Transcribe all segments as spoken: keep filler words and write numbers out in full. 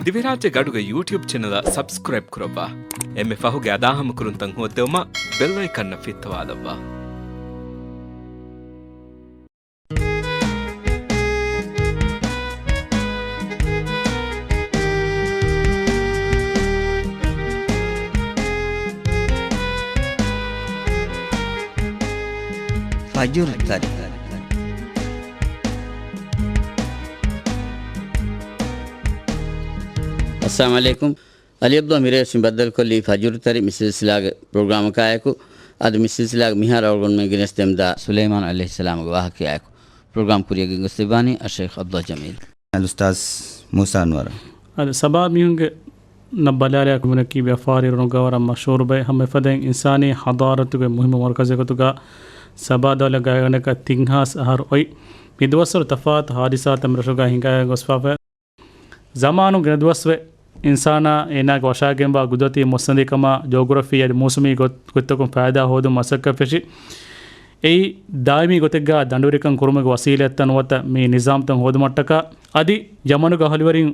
ދިވެހިރާއްޖޭގެ އަޑުގެ ޔޫޓިއުބް ޗެނަލަށް ސަބްސްކްރައިބް ކުރައްވާ. އެންމެ ފަހުގެ އަދާހަމަކުރުންތައް ހޯއްދެވުމަށް ބެލް އައިކަންއަށް ފިއްތަވާލައްވާ. ފަޖުރު ތަރި. އައްސަލާމު ޢަލައިކުމް. އަލީ ޢަބްދުﷲ މިރޭ ވެސް މި ބައްދަލުކޮށްލީ ފަޖުރު ތަރި މި ސިލްސިލާގެ ޕްރޮގްރާމަކާއެކު. އަދި މި ސިލްސިލާގެ މިހާރު އަޅުގަނޑުމެން ގެނެސްދެމުންދާ ސުލައިމާން ޢަލައިހިއްސަލާމުގެ ވާހަކައާއެކު. ޕްރޮގްރާމް ކުރިއަށް ގެންގޮސްދެއްވާނީ އައްޝައިޚް ޢަބްދުﷲ ޖަމީލް. އަލްއުސްތާޛް މޫސާ އަންވަރު. އަދި ސަބާ މީހުންގެ ނަ ބަލާލާ ކުމުނަކީ ވިޔަފާރި ރޮނުގަވަރަށް މަޝްހޫރު ބައެއް. ހަމަ އެފަދައިން އިންސާނީ ޙަޟާރަތުގެ މުހިއްމު މަރުކަޒެއް ގޮތުގަ ސަބާ ދައުލަތް ގާތްގަނޑަކަށް ތިން ހާސް އަހަރު އޮތް. މިދުވަސްވަރު ތަފާތު ހާދިސާތައް މިރަށުގަ ހިނގާ ގޮސްފާފަ. ޒަމާނުގެ ދުވަސްވެ އިންސާނާ އޭނާގެ ވަށާގެންވާ ގުދުރަތީ މުއްސަނދިކަމާ ޖޯގްރަފީ އަދި މޫސުމީ ގޮތް، ގޮތްތަކުން ފައިދާ ހޯދުން މަސައްކަތް ފެށި. އެއީ ދާއިމީ ގޮތެއްގަ ދަނޑުވެރިކަން ކުރުމުގެ ވަސީލަތްތައް ނުވަތަ މި ނިޒާމްތައް ހޯދުމަށްޓަކާ. އަދި ޒަމާނުގެ އަހުލުވެރިން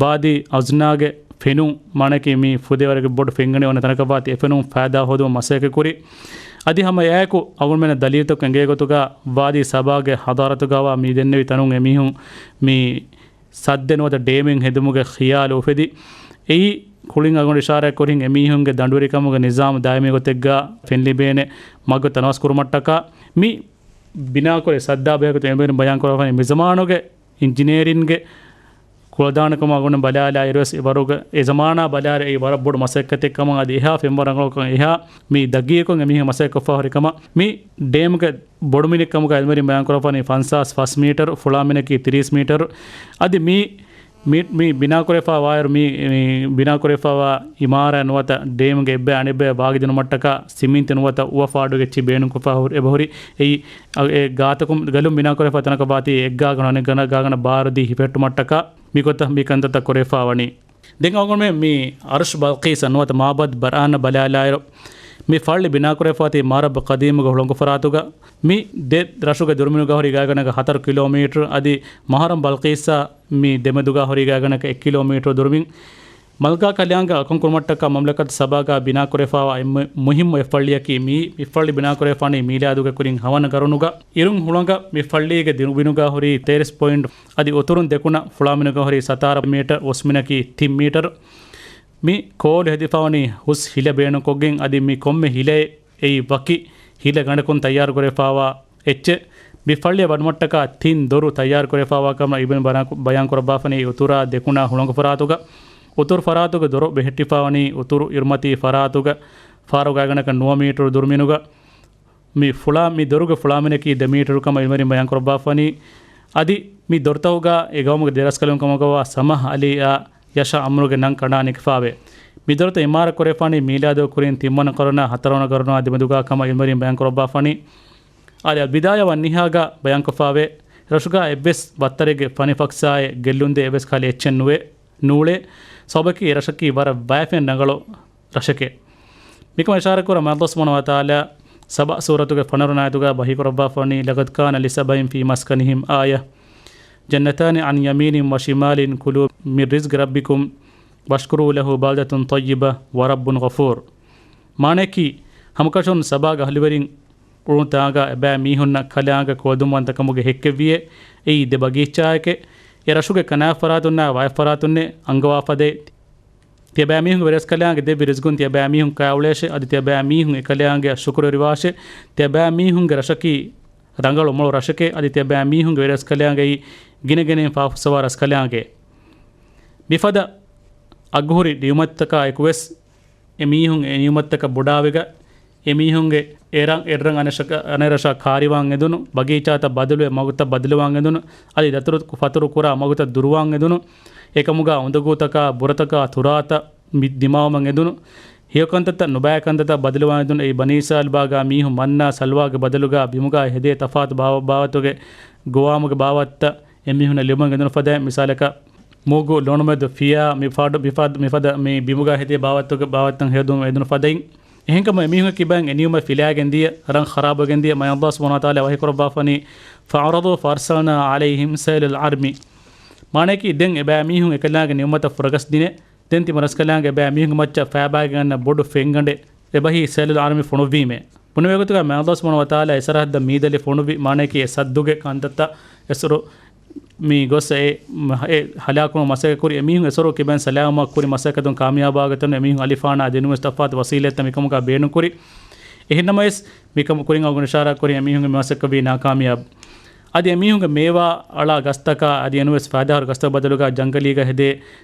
ވާދީ އަޒްނާގެ ފެނުން، މާނައަކީ މި ފުދޭވަރުގެ ބޮޑު ފެންގަނޑެއް އޮންނަ ތަނަކަށް ވާތީ އެ ފެނުން ފައިދާ ހޯދުމަށް މަސައްކަތް ކުރި. އަދި ހަމަ އެއާއެކު އަޅުގަނޑުމެންނަށް ދަލީލުތަކުން އެނގޭ ގޮތުގަ ވާދީ ސަބާގެ ޙަޟާރަތުގަވާ މި ދެންނެވި ތަނުން އެމީހުން މި ސައްދެއް ނުވަތަ ޑޭމެއް ހެދުމުގެ ޚިޔާލު އުފެދި. އެއީ ކުޅިން އަޅުގަނޑު އިޝާރާތް ކުރިން އެމީހުންގެ ދަނޑުވެރިކަމުގެ ނިޒާމު ދާއިމީ ގޮތެއްގަ ފެންލިބޭނެ މަގު ތަނަވަސް ކުރުމަށްޓަކާ މި ބިނާކުރެ ސައްދާ ބެހޭގޮތުން އެނބުރިން ބަޔާން ކުރައްވަނީ މި ޒަމާނުގެ އިންޖިނޭރިންގެ ކުޅަދާނަކަމާ ގުނަ ބަލާލާއިރުވެސް އެވަރުގަ، އެ ޒަމާނާ ބަލާލާ އެއީ ވަރަށް ބޮޑު މަސައްކަތެއް ކަމަށް އަދި އެހާ ފެންވަރަށް ރަނގަޅުކަން އެހާ މި ދަގީގަކޮށް އެމީހުން މަސައްކަތްކޮށްފަ ހުރި ކަމަށް މި ޑޭމްގެ ބޮޑުމިނެއް ކަމުގަ އިލްމުވެރިން ބަޔާން ކުރައްވަނީ ފަންސާސް ފަސް މީޓަރު، ފުޅާމިނަކީ ތިރީސް މީޓަރު. އަދި މި، މި، މި ބިނާކުރެފަ ވާއިރު މި، މި ބިނާކުރެފަ ވާ އިމާރާތް ނުވަތަ ޑޭމްގެ އެއްބައި އަނެއްބައި ވާގިދިނުމަށްޓަކާ ސިމިންތު ނުވަތަ އުވަ ފާޑުގެ އެއްޗިހި ބޭނުންކޮށްފަ ހުރި، އެބަހުރި. އެއީ، އަ، އެ ގާތަކުން ގަލުން ބިނާކުރެފަ ތަނަކަށް ވާތީ އެއްގާގަނޑު އަނެއްގަނޑަށް ގާގަނޑަށް ބާރުދީ ހިފެހެއްޓުމަށްޓަކާ މިގޮތަށް މި ކަންތައްތައް ކުރެފަ ވަނީ. ދެން އަޅުގަނޑުމެން މި އަރުޝް ބަލްޤީސް ނުވަތަ މާބަދް ބަރްހާން ބަލާލާއިރު، މި ފައްޅި ބިނާކުރެފަ ވާތީ މަޢަރަބް ޤަދީމުގެ ހުޅަނގު ފަރާތުގަ. މި ދެ ރަށުގެ ދުރުމިނުގަ ހުރި ގާގަނޑަކަށް ހަތަރު ކިލޯމީޓަރު އަދި މަހްރަމް ބަލްޤީސްއާ މި ދެމެދުގަ ހުރި ގާގަނޑަކަށް އެއް ކިލޯމީޓަރު ދުރުމިން. މަލްގާ ކަލާނގެ އަކުން ކުރުމަށްޓަކާ މަމްލަކަތު ސަބާގާ ބިނާކުރެފަވާ އެންމެ މުހިއްމު އެއް ފައްޅިއަކީ މި، މި ފައްޅި ބިނާކުރެފާނީ މީލާދުގެ ކުރިން ހަވަނަ ގަރުނުގަ. އިރުން ހުޅަނގަށް މި ފައްޅީގެ ދިރުމިނުގަ ހުރީ ތޭރަސް ޕޮއިންޓް އަދި އުތުރުން ދެކުނަށް ފުޅާމިނުގަ ހުރީ ސަތާރަ މީޓަރު، އުސްމިނަކީ ތިން މީޓަރު. މި ކޯލު ހެދިފަވަނީ ހުސް ހިލަ ބޭނުންކޮށްގެން އަދި މި ކޮންމެ ހިލައެއް އެއީ ވަކި ހިލަ ގަނޑަކުން ތައްޔާރުކުރެފަވާ އެއްޗެއް. މި ފައްޅިއަށް ވަޑުމަށްޓަކާ ތިން ދޮރު ތައްޔާރުކުރެފަވާ ކަމަށް އިބްނު ބަރާ-، ބަޔާންކުރައްވާފަނީ އުތުރާ ދެކުނާ ހުޅަނގު ފަރާތުގަ. އުތުރު ފަރާތުގެ ދޮރު ބެހެއްޓިފަވަނީ އުތުރު އިރުމަތީ ފަރާތުގަ ފާރު ގާގަނޑަކަށް ނުވަ މީޓަރު ދުރުމިނުގަ. މި ފުޅާ، މި ދޮރުގެ ފުޅާމިނަކީ ދެ މީޓަރު ކަމަށް އިލްމުވެރިން ބަޔާންކުރައްވާފަނީ. އަދި މި ދޮރުތަކުގަ އެ ގައުމުގެ ދެރަސްކަލުން ކަމަކަށްވާ ސަމަހް އަލީއާ ޔަޝްއަ އަމްރުގެ ނަން ކަނޑާ ނެގިފަވޭ. މި ދޮރުތައް އިމާރާތް ކުރެވިފާނީ މީލާދު ކުރިން ތިންވަނަ ޤަރުނާ ހަތަރުވަނަ ޤަރުނާ ދެމެދުގަ ކަމަށް އިލްމުވެރިން ބަޔާންކުރައްވާފަނީ. އަދި އަލްބިދާޔާ ވައްނިހާގަ ބަޔާންކޮށްފަވޭ، ރަށުގަ އެއްވެސް ވައްތަރެއްގެ ފަނި ފަކްސާއެއް ގެއްލުންދޭ އެއްވެސް ކަހަލަ އެއްޗެއް ނުވޭ، ނޫޅޭ. ސަބަބަކީ އެ ރަށަކީ ވަރަށް ވައިފިން ރަނގަޅު ރަށެކޭ. މިކަމަށް އިޝާރާތްކުރަން މާތް ﷲ ސުބްޙާނަހޫ ވަތަޢާލާ ސަބަ ސޫރަތުގެ ފަނަރަ ވަނަ އާޔަތުގަ ވަޙީކުރައްވާފަވަނީ، لَقَدْ كَانَ لِسَبَإٍ فِي مَسْكَنِهِمْ آيَةٌ جَنَّتَانِ عَنْ يَمِينٍ وَشِمَالٍ كُلُوا مِنْ رِزْقِ رَبِّكُمْ وَاشْكُرُوا لَهُ بَلْدَةٌ طَيِّبَةٌ وَرَبٌّ غَفُورٌ. މާނައަކީ، ހަމަކަށަވަރުން ސަބާގެ އަހުލުވެރިން އުޅުނު ތާގަ އެބައިމީހުންނަށް ކަލާނގެ ކުޅަދުންވަންތަކަމުގެ ހެއްކެއްވިއޭ. އެއީ ދެ ބަގީޗާއެކޭ. އެ ރަށުގެ ކަނާތް ފަރާތުންނާ ވާތް ފަރާތުންނޭ އަންގަވާފަދައި. ތިޔަބައިމީހުންގެ ވެރިޔަސް ކަލާނގެ ދެއްވި ރިޒްގުން ތިޔަބައިމީހުން ކައިއުޅޭށޭ، އަދި ތިޔަބައިމީހުން އެކަލާނގެއަށް ޝުކުރުވެރިވާށޭ. ތިޔަބައިމީހުންގެ ރަށަކީ ރަނގަޅު މޮޅު ރަށެކޭ، އަދި ތިޔަބައިމީހުންގެ ވެރިޔަސް ކަލާނގެއީ ގިނަގިނައިން ފާފަ ފުއްސަވާ ރަސްކަލާނގެ. މިފަދަ އަގުހުރި ނިޢުމަތްތަކާ އެކުވެސް އެމީހުން އެ ނިޢުމަތްތަކަށް ބޮޑާވެގަ، އެމީހުންގެ އެރަށް، އެއްރަށް އަނެއްރަށަކަށް، އަނެއްރަށަށް ކާރިވާން އެދުނު، ބަގީޗާތައް ބަދަލުވެ މަގުތައް ބަދަލުވާން އެދުނު، އަދި ދަތުރު ފަތުރު ކުރާ މަގުތައް ދުރުވާން އެދުނު، އެކަމުގަ އުނދަގޫތަކާ، ބުރަތަކާ، ތުރާތައް މި ދިމާވުމަށް އެދުނު، ހެޔޮކަންތައްތައް ނުބައި ކަންތައްތައް ބަދަލުވާން އެދުނު. އެއީ ބަނީ އިސްރާއީލް ބާގާ މީހުން މަންނާ ސަލްވާގެ ބަދަލުގަ ބިމުގަ ހެދޭ ތަފާތު ބާވަ-، ބާވަތުގެ ގޮވާމުގެ ބާވަތްތައް އެމީހުންނަށް ލިބުމަށް އެދުނު ފަދައިން، މިސާލަކަށް، މޫގު ލޮނުމެދު ފިޔާ މިފަދަ، މިފަދަ، މިފަދަ މި ބިމުގަ ހެދޭ ބާވަތުގެ ބާވަތްތައް ހެޔޮދުން އެދުނު ފަދައިން. އެހެންކަމުން އެމީހުން ކިބައިން އެ ނިޢުމަތް ފިލާގެން ދިޔަ، ރަށް ޚަރާބުވެގެން ދިޔަ، މާތް ﷲ ސުބްޙާނަހޫ ވަތަޢާލާ ވަޙީކުރައްވާފަނީ، فَأَعْرَضُوا فَأَرْسَلْنَا عَلَيْهِمْ سَيْلَ الْعَرِمِ. މާނައަކީ ދެން އެބައިމީހުން އެކަލާނގެ ނިޢުމަތަށް ފުރަގަސް ދިނެ، ދެން ތިމަރަސްކަލާނގެ އެބައިމީހުންގެ މައްޗަށް ފައިބާގެން އަންނަ ބޮޑު ފެންގަނޑެއް އެބަހީ ސައިލުލް އަރަމި ފޮނުއްވީމޭ. ބުނެވޭގޮތުގަ މާ ﷲ ސުބްޙާނަހޫ ވަތަޢާލާ އެ ސަރަހައްދަށް މީދަލި ފޮނުއްވި، މާނައަކީ އެ ސައްދުގެ ކަންތައްތައް އެސޮރު މި ގޮސް އެ، އެ ހަލާކުވުމަށް މަސައްކަތް ކުރި އެމީހުން އެސޮރު ކިބައިން ސަލާމަތް ކުރި މަސައްކަތުން ކާމިޔާބާގަތަން އެމީހުން އަލިފާނާ ދެންވެސް ތަފާތު ވަސީލަތްތައް މިކަމުގަ ބޭނުންކުރި. އެހެންނަމަވެސް މިކަމު ކުރިން އަޅުގަނޑު އިޝާރާ ކުރި އެމީހުންގެ މަސައްކަތް ވީ ނާކާމިޔާބު. އަދި އެމީހުންގެ މޭވާ އަޅާ ގަސްތަކާ އަދި އެނުވެސް ފައިދާހުރި ގަސްތައް ބަދަލުގަ ޖަންގަލީގަ ހެދޭ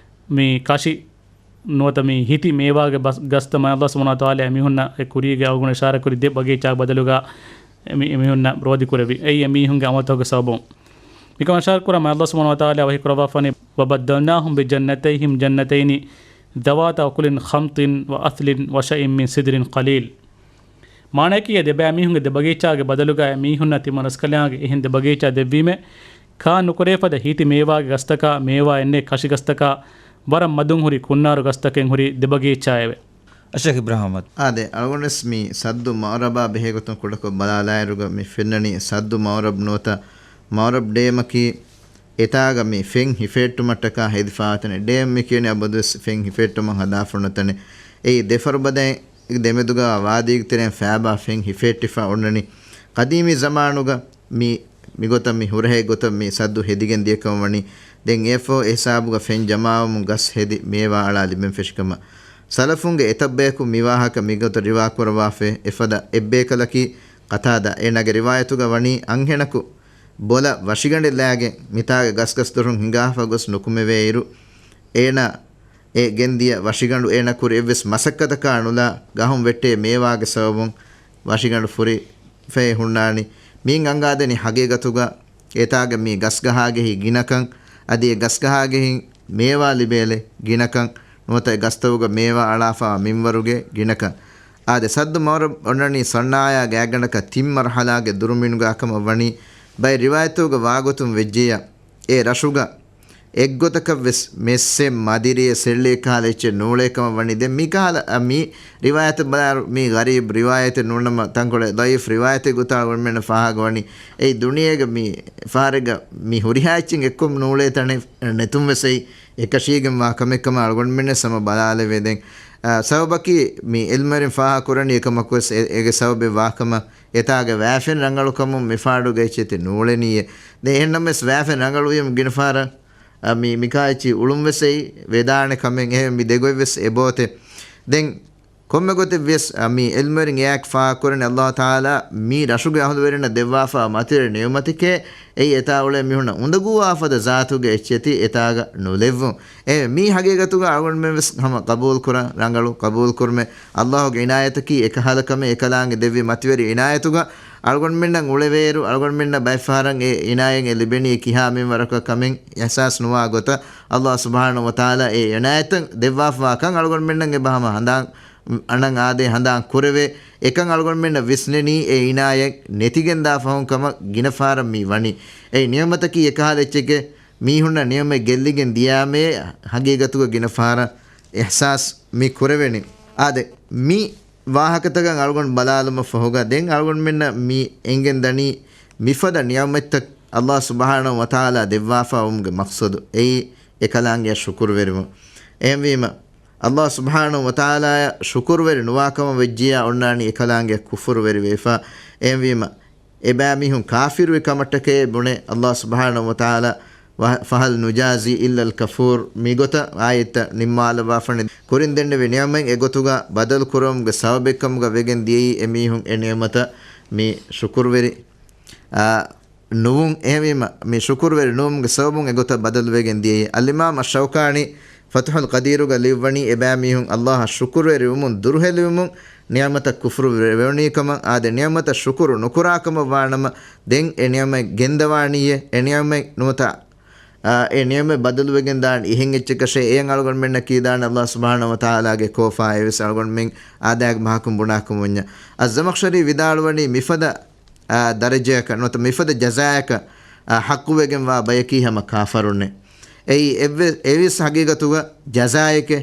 މި ކަށި ނުވަތަ މި ހިތި މޭވާގެ ބަސް-، ގަސްތައް މާ ﷲ ސުބްޙާނަހޫ ވަތަޢާލާ އެމީހުންނަށް އެ ކުރީގެ އަޅުގަނޑު އިޝާރާ ކުރި ދެ ބަގީޗާ ބަދަލުގަ އެ މި-، އެމީހުންނަށް ރޯދި ކުރެއްވި. އެއީ އެމީހުންގެ އަމަލުތަކުގެ ސަބަބުން. މިކަމަށް އިޝާރާ ކުރާ މާ ﷲ ސުބްޙާނަހޫ ވަތަޢާލާ ވަޙީ ކުރައްވާފަނީ، وَبَدَّلْنَاهُمْ بِجَنَّتَيْهِمْ جَنَّتَيْنِ ذَوَاتَا أُكُلٍ خَمْطٍ وَأَثْلٍ وَشَيْءٍ مِّن سِدْرٍ قَلِيلٍ. މާނައަކީ އެ ދެބައިމީހުންގެ ދެބަގީޗާގެ ބަދަލުގަ އެމީހުންނަށް ތިމަން ރަސްކަލާނގެ އެހެން ދެބަގީޗާ ދެއްވީމޭ، ކާ ނުކުރޭ ފަދަ ހިތި މޭވާގެ ގަސްތަކާ، މޭވާ އެންނެ ކަށި ގަސްތަކާ، ވަރަށް މަދުން ހުރި ކުންނާރު ގަސްތަކެއް ހުރި ދެބަގީޗާއެވެ. އަށެކް އިބްރާހިމް އަޙްމަދު. އާދެ، އަޅުގަނޑުވެސް މި ސައްދު މައުރަބާ ބެހޭގޮތުން ކުޑަކޮށް ބަލާލާއިރުގަ މި ފެންނަނީ ސައްދު މައުރަބް ނުވަތަ މައުރަބް ޑޭމަކީ، އެތާގަ މި ފެން ހިފެހެއްޓުމަށްޓަކާ ހެދިފާވާތަނެއް. ޑޭމް މި ކިޔަނީ އަބަދުވެސް ފެން ހިފެހެއްޓުމަށް ހަދާފަ އޮންނަ ތަނެއް. އެއީ ދެފަރުބަދައިގެ ދެމެދުގަ ވާދީގެ ތެރެއިން ފައިބާ ފެން ހިފެހެއްޓިފަ އޮންނަނީ. ޤަދީމީ ޒަމާނުގަ މި، މިގޮތަށް މި ހުރަހޭ ގޮތަށް މި ސައްދު ހެދިގެން ދިޔަކަމަށް ވަނީ. ދެން އެއަށްފަހު އެހިސާބުގަ ފެން ޖަމާވަމުން ގަސް ހެދި މޭވާ އަޅާ ލިބެން ފެށިކަމަށް. ސަލަފުންގެ އެތައްބަޔަކު މި ވާހަކަ މިގޮތަށް ރިވާ ކުރައްވާފައި. އެފަދަ އެއްބޭކަލަކީ ޤަތާދާ. އޭނާގެ ރިވާޔަތުގަ ވަނީ އަންހެނަކު ބޮލަށް ވަށިގަނޑެއް ލާގެން މިތާގެ ގަސްގަސްދޮށުން ހިނގާފަ ގޮސް ނުކުމެވޭއިރު، އޭނާ އެ ގެންދިޔަ ވަށިގަނޑު އޭނާ ކުރި އެއްވެސް މަސައްކަތަކާ ނުލާ ގަހުން ވެއްޓޭ މޭވާގެ ސަބަބުން ވަށިގަނޑު ފުރިފައި ހުންނާނީ. މިއިން އަންގާދެނީ ހަގީގަތުގަ އެތާގެ މި ގަސްގަހާގެހި ގިނަކަން، އަދި އެ ގަސްގަހާގެހި މޭވާ ލިބޭލެ ގިނަކަން، ނުވަތަ އެ ގަސްތަކުގަ މޭވާ އަޅާފައިވާ މިންވަރުގެ ގިނަކަން. އާދެ، ސައްދު މައުރަބް އޮންނަނީ ޞަންޢާޔާ ގާތްގަނޑަކަށް ތިން މަރުޙަލާގެ ދުރުމިނުގާ ކަމަށް ވަނީ. ބައެއް ރިވާޔަތުގަ ވާގޮތުން ވެއްޖިއްޔާ، އެ ރަށުގަ އެއްގޮތަކަށްވެސް މެއްސެއް މަދިރިއެއް ސެއްލިއެއް ކަހަލަ އެއްޗެއް ނޫޅޭ ކަމަށް ވަނީ. ދެން މިކަހަލަ، އަ، މި ރިވާޔަތަށް ބަލާއިރު، މީ ޣަރީބް ރިވާޔަތެއް ނޫންނަމަ، ތަންކޮޅެއް ޟަޢީފް ރިވާޔަތެއް ގޮތަށް އަޅުގަނޑުމެންނަށް ފާހަގަވަނީ. އެއީ ދުނިޔޭގަ މި ފަހަރެއްގަ މި ހުރިހާ އެއްޗެއް އެއްކޮށް ނޫޅޭ ތަނެއް ނެތުންވެސް އެއީ އެކަށީގެންވާ ކަމެއްކަމަށް އަޅުގަނޑުމެންނެއް ހަމަ ބަލާލެވޭ. ދެން، އަ، ސަބަބަކީ މި ޢިލްމުވެރިން ފާހަގަކުރަނީ އެކަމަކުވެސް އެ-، އޭގެ ސަބަބެއް ވާކަމަށް. އެތާގެ ވާފެން ރަނގަޅުކަމުން މިފާޑުގެ އެއްޗެތި ނޫޅެނީއޭ. ދެން އެހެންނަމަވެސް ވާފެން ރަނގަޅުވީމަ ގިނަ ފަހަރަށް، އަ، މި، މިކާ އެއްޗި އުޅުންވެސް އެއީ ވެދާނެ ކަމެއް. އެހެން މި ދެގޮތްވެސް އެބޯތެ. ދެން ކޮންމެ ގޮތެއްވިޔަސް، އަ، މި ޢިލްމުވެރިން އެއާއެކު ފާހަގަކުރަނީ ﷲ ތަޢާލާ މި ރަށުގެ އަހުލުވެރިންނަށް ދެއްވާފަ މަތިވެރި ނިޢުމަތެކޭ. އެއީ އެތާ އުޅޭ މީހުންނަށް އުނދަގޫވާ ފަދަ ޒާތުގެ އެއްޗެތި އެތާގަ ނުލެއްވުން. އެ މީ ހަގީގަތުގަ އަޅުގަނޑުމެން ވެސް ހަމަ ޤަބޫލުކުރަން ރަނގަޅު ޤަބޫލުކުރުމެއް. ﷲ ގެ އިނާޔަތަކީ އެކަހަލަ ކަމެއް، އެކަލާނގެ ދެއްވި މަތިވެރި އިނާޔަތުގަ އަޅުގަނޑުމެންނަށް އުޅެވޭއިރު، އަޅުގަނޑުމެންނަށް ބައެއްފަހަރަށް އެ އިނާޔަތް އެ ލިބެނީ ކިހާ މިންވަރަކަށް ކަމެއް އިޙްސާސް ނުވާ ގޮތަށް، ﷲ ސުބްޙާނަހޫ ވަތަޢާލާ އެ އިނާޔަތްތައް ދެއްވާފަވާކަން އަޅުގަނޑުމެންނަށް އެބަ ހަމަ ހަނދާން އަންނަން އާދޭ، ހަނދާން ކުރެވޭ. އެކަން އަޅުގަނޑުމެންނަށް ވިސްނެނީ އެ އިނާޔަތް ނެތިގެންދާ ފަހުން ކަމަށް ގިނަ ފަހަރަށް މި ވަނީ. އެ ނިޢުމަތަކީ އެކަހަލަ އެއްޗެކޭ، މީހުންނަށް ނިޢުމަތް ގެއްލިގެން ދިޔާމޭ ހަގީގަތުގަ ގިނަ ފަހަރަށް އިޙްސާސް މި ކުރެވެނީ. އާދެ، މި ވާހަކަތަކަށް އަޅުގަނޑު ބަލާލުމަށް ފަހުގަ ދެން އަޅުގަނޑުމެންނަށް މި އެނގެން ދަނީ މިފަދަ ނިޢުމަތްތައް ﷲ ސުބްޙާނަހޫ ވަތަޢާލާ ދެއްވާފަ ވުމުގެ މަޤްޞަދު އެއީ އެކަލާނގެއަށް ޝުކުރުވެރިވުން. އެހެންވީމަ، ﷲ ސުބްޙާނަހޫ ވަތަޢާލާއަށް ޝުކުރުވެރި ނުވާކަމަށް ވެއްޖިއްޔާ އޮންނާނީ އެކަލާނގެއަށް ކުފުރުވެރިވެފަ. އެހެންވީމަ، އެބައިމީހުން ކާފިރުވި ކަމަށްޓަކައި ބުނެ ﷲ ސުބްޙާނަހޫ ވަތަޢާލާ، ވަ-، فَهَلْ نُجَازِي إِلَّا الْكَفُورَ މިގޮތަށް އާޔަތްތައް ނިންމާލައްވާފަނެ. ކުރިން ދެންނެވި ނިޢުމަތް އެގޮތުގަ ބަދަލު ކުރުވުމުގެ ސަބަބެއްކަމުގަ ވެގެން ދިޔައީ އެމީހުން އެ ނިޢުމަތަށް މި ޝުކުރުވެރި، އާ، ނުވުން. އެހެންވީމަ، މި ޝުކުރުވެރި ނުވުމުގެ ސަބަބުން އެގޮތަށް ބަދަލުވެގެން ދިޔައީ. އަލްއިމާމް އައްޝައުކާނީ ފަތުޙުލް ޤަދީރުގަ ލިޔުއްވަނީ އެބައިމީހުން ﷲ އަށް ޝުކުރުވެރިވުމުން ދުރުހެލިވުމުން ނިޢުމަތަށް ކުފުރު ވެ-، ވެވުނީކަމަށް، އާދެ، ނިޢުމަތަށް ޝުކުރު ނުކުރާކަމަށް ވާނަމަ، ދެން އެ ނިޢުމަތް ގެންދަވާނީއޭ، އެ ނިޢުމަތް ނުވަތަ، އާ، އެ ނިޢުމަތް ބަދަލުވެގެން ދާން އިހެން އެއްޗެއްކަށޭ، އެޔަށް އަޅުގަނޑުމެންނަކީ ދާނެ ﷲ ސުބްޙާނަހޫ ވަތަޢާލާގެ ކޯފާ. އެވެސް އަޅުގަނޑުމެން އާދައިގެ ބަހަކުން ބުނާކަމުންޏާ. އައްޒަމަޚްޝަރީ ވިދާޅުވަނީ މިފަދަ، އާ، ދަރަޖަޔަކަށް ނުވަތަ މިފަދަ ޖަޒާއަކަށް، އާ، ޙައްޤުވެގެންވާ ބަޔަކީ ހަމަ ކާފަރުންނޭ. އެއީ އެއްވެ-، އެއީވެސް ހަގީގަތުގަ ޖަޒާއެކޭ.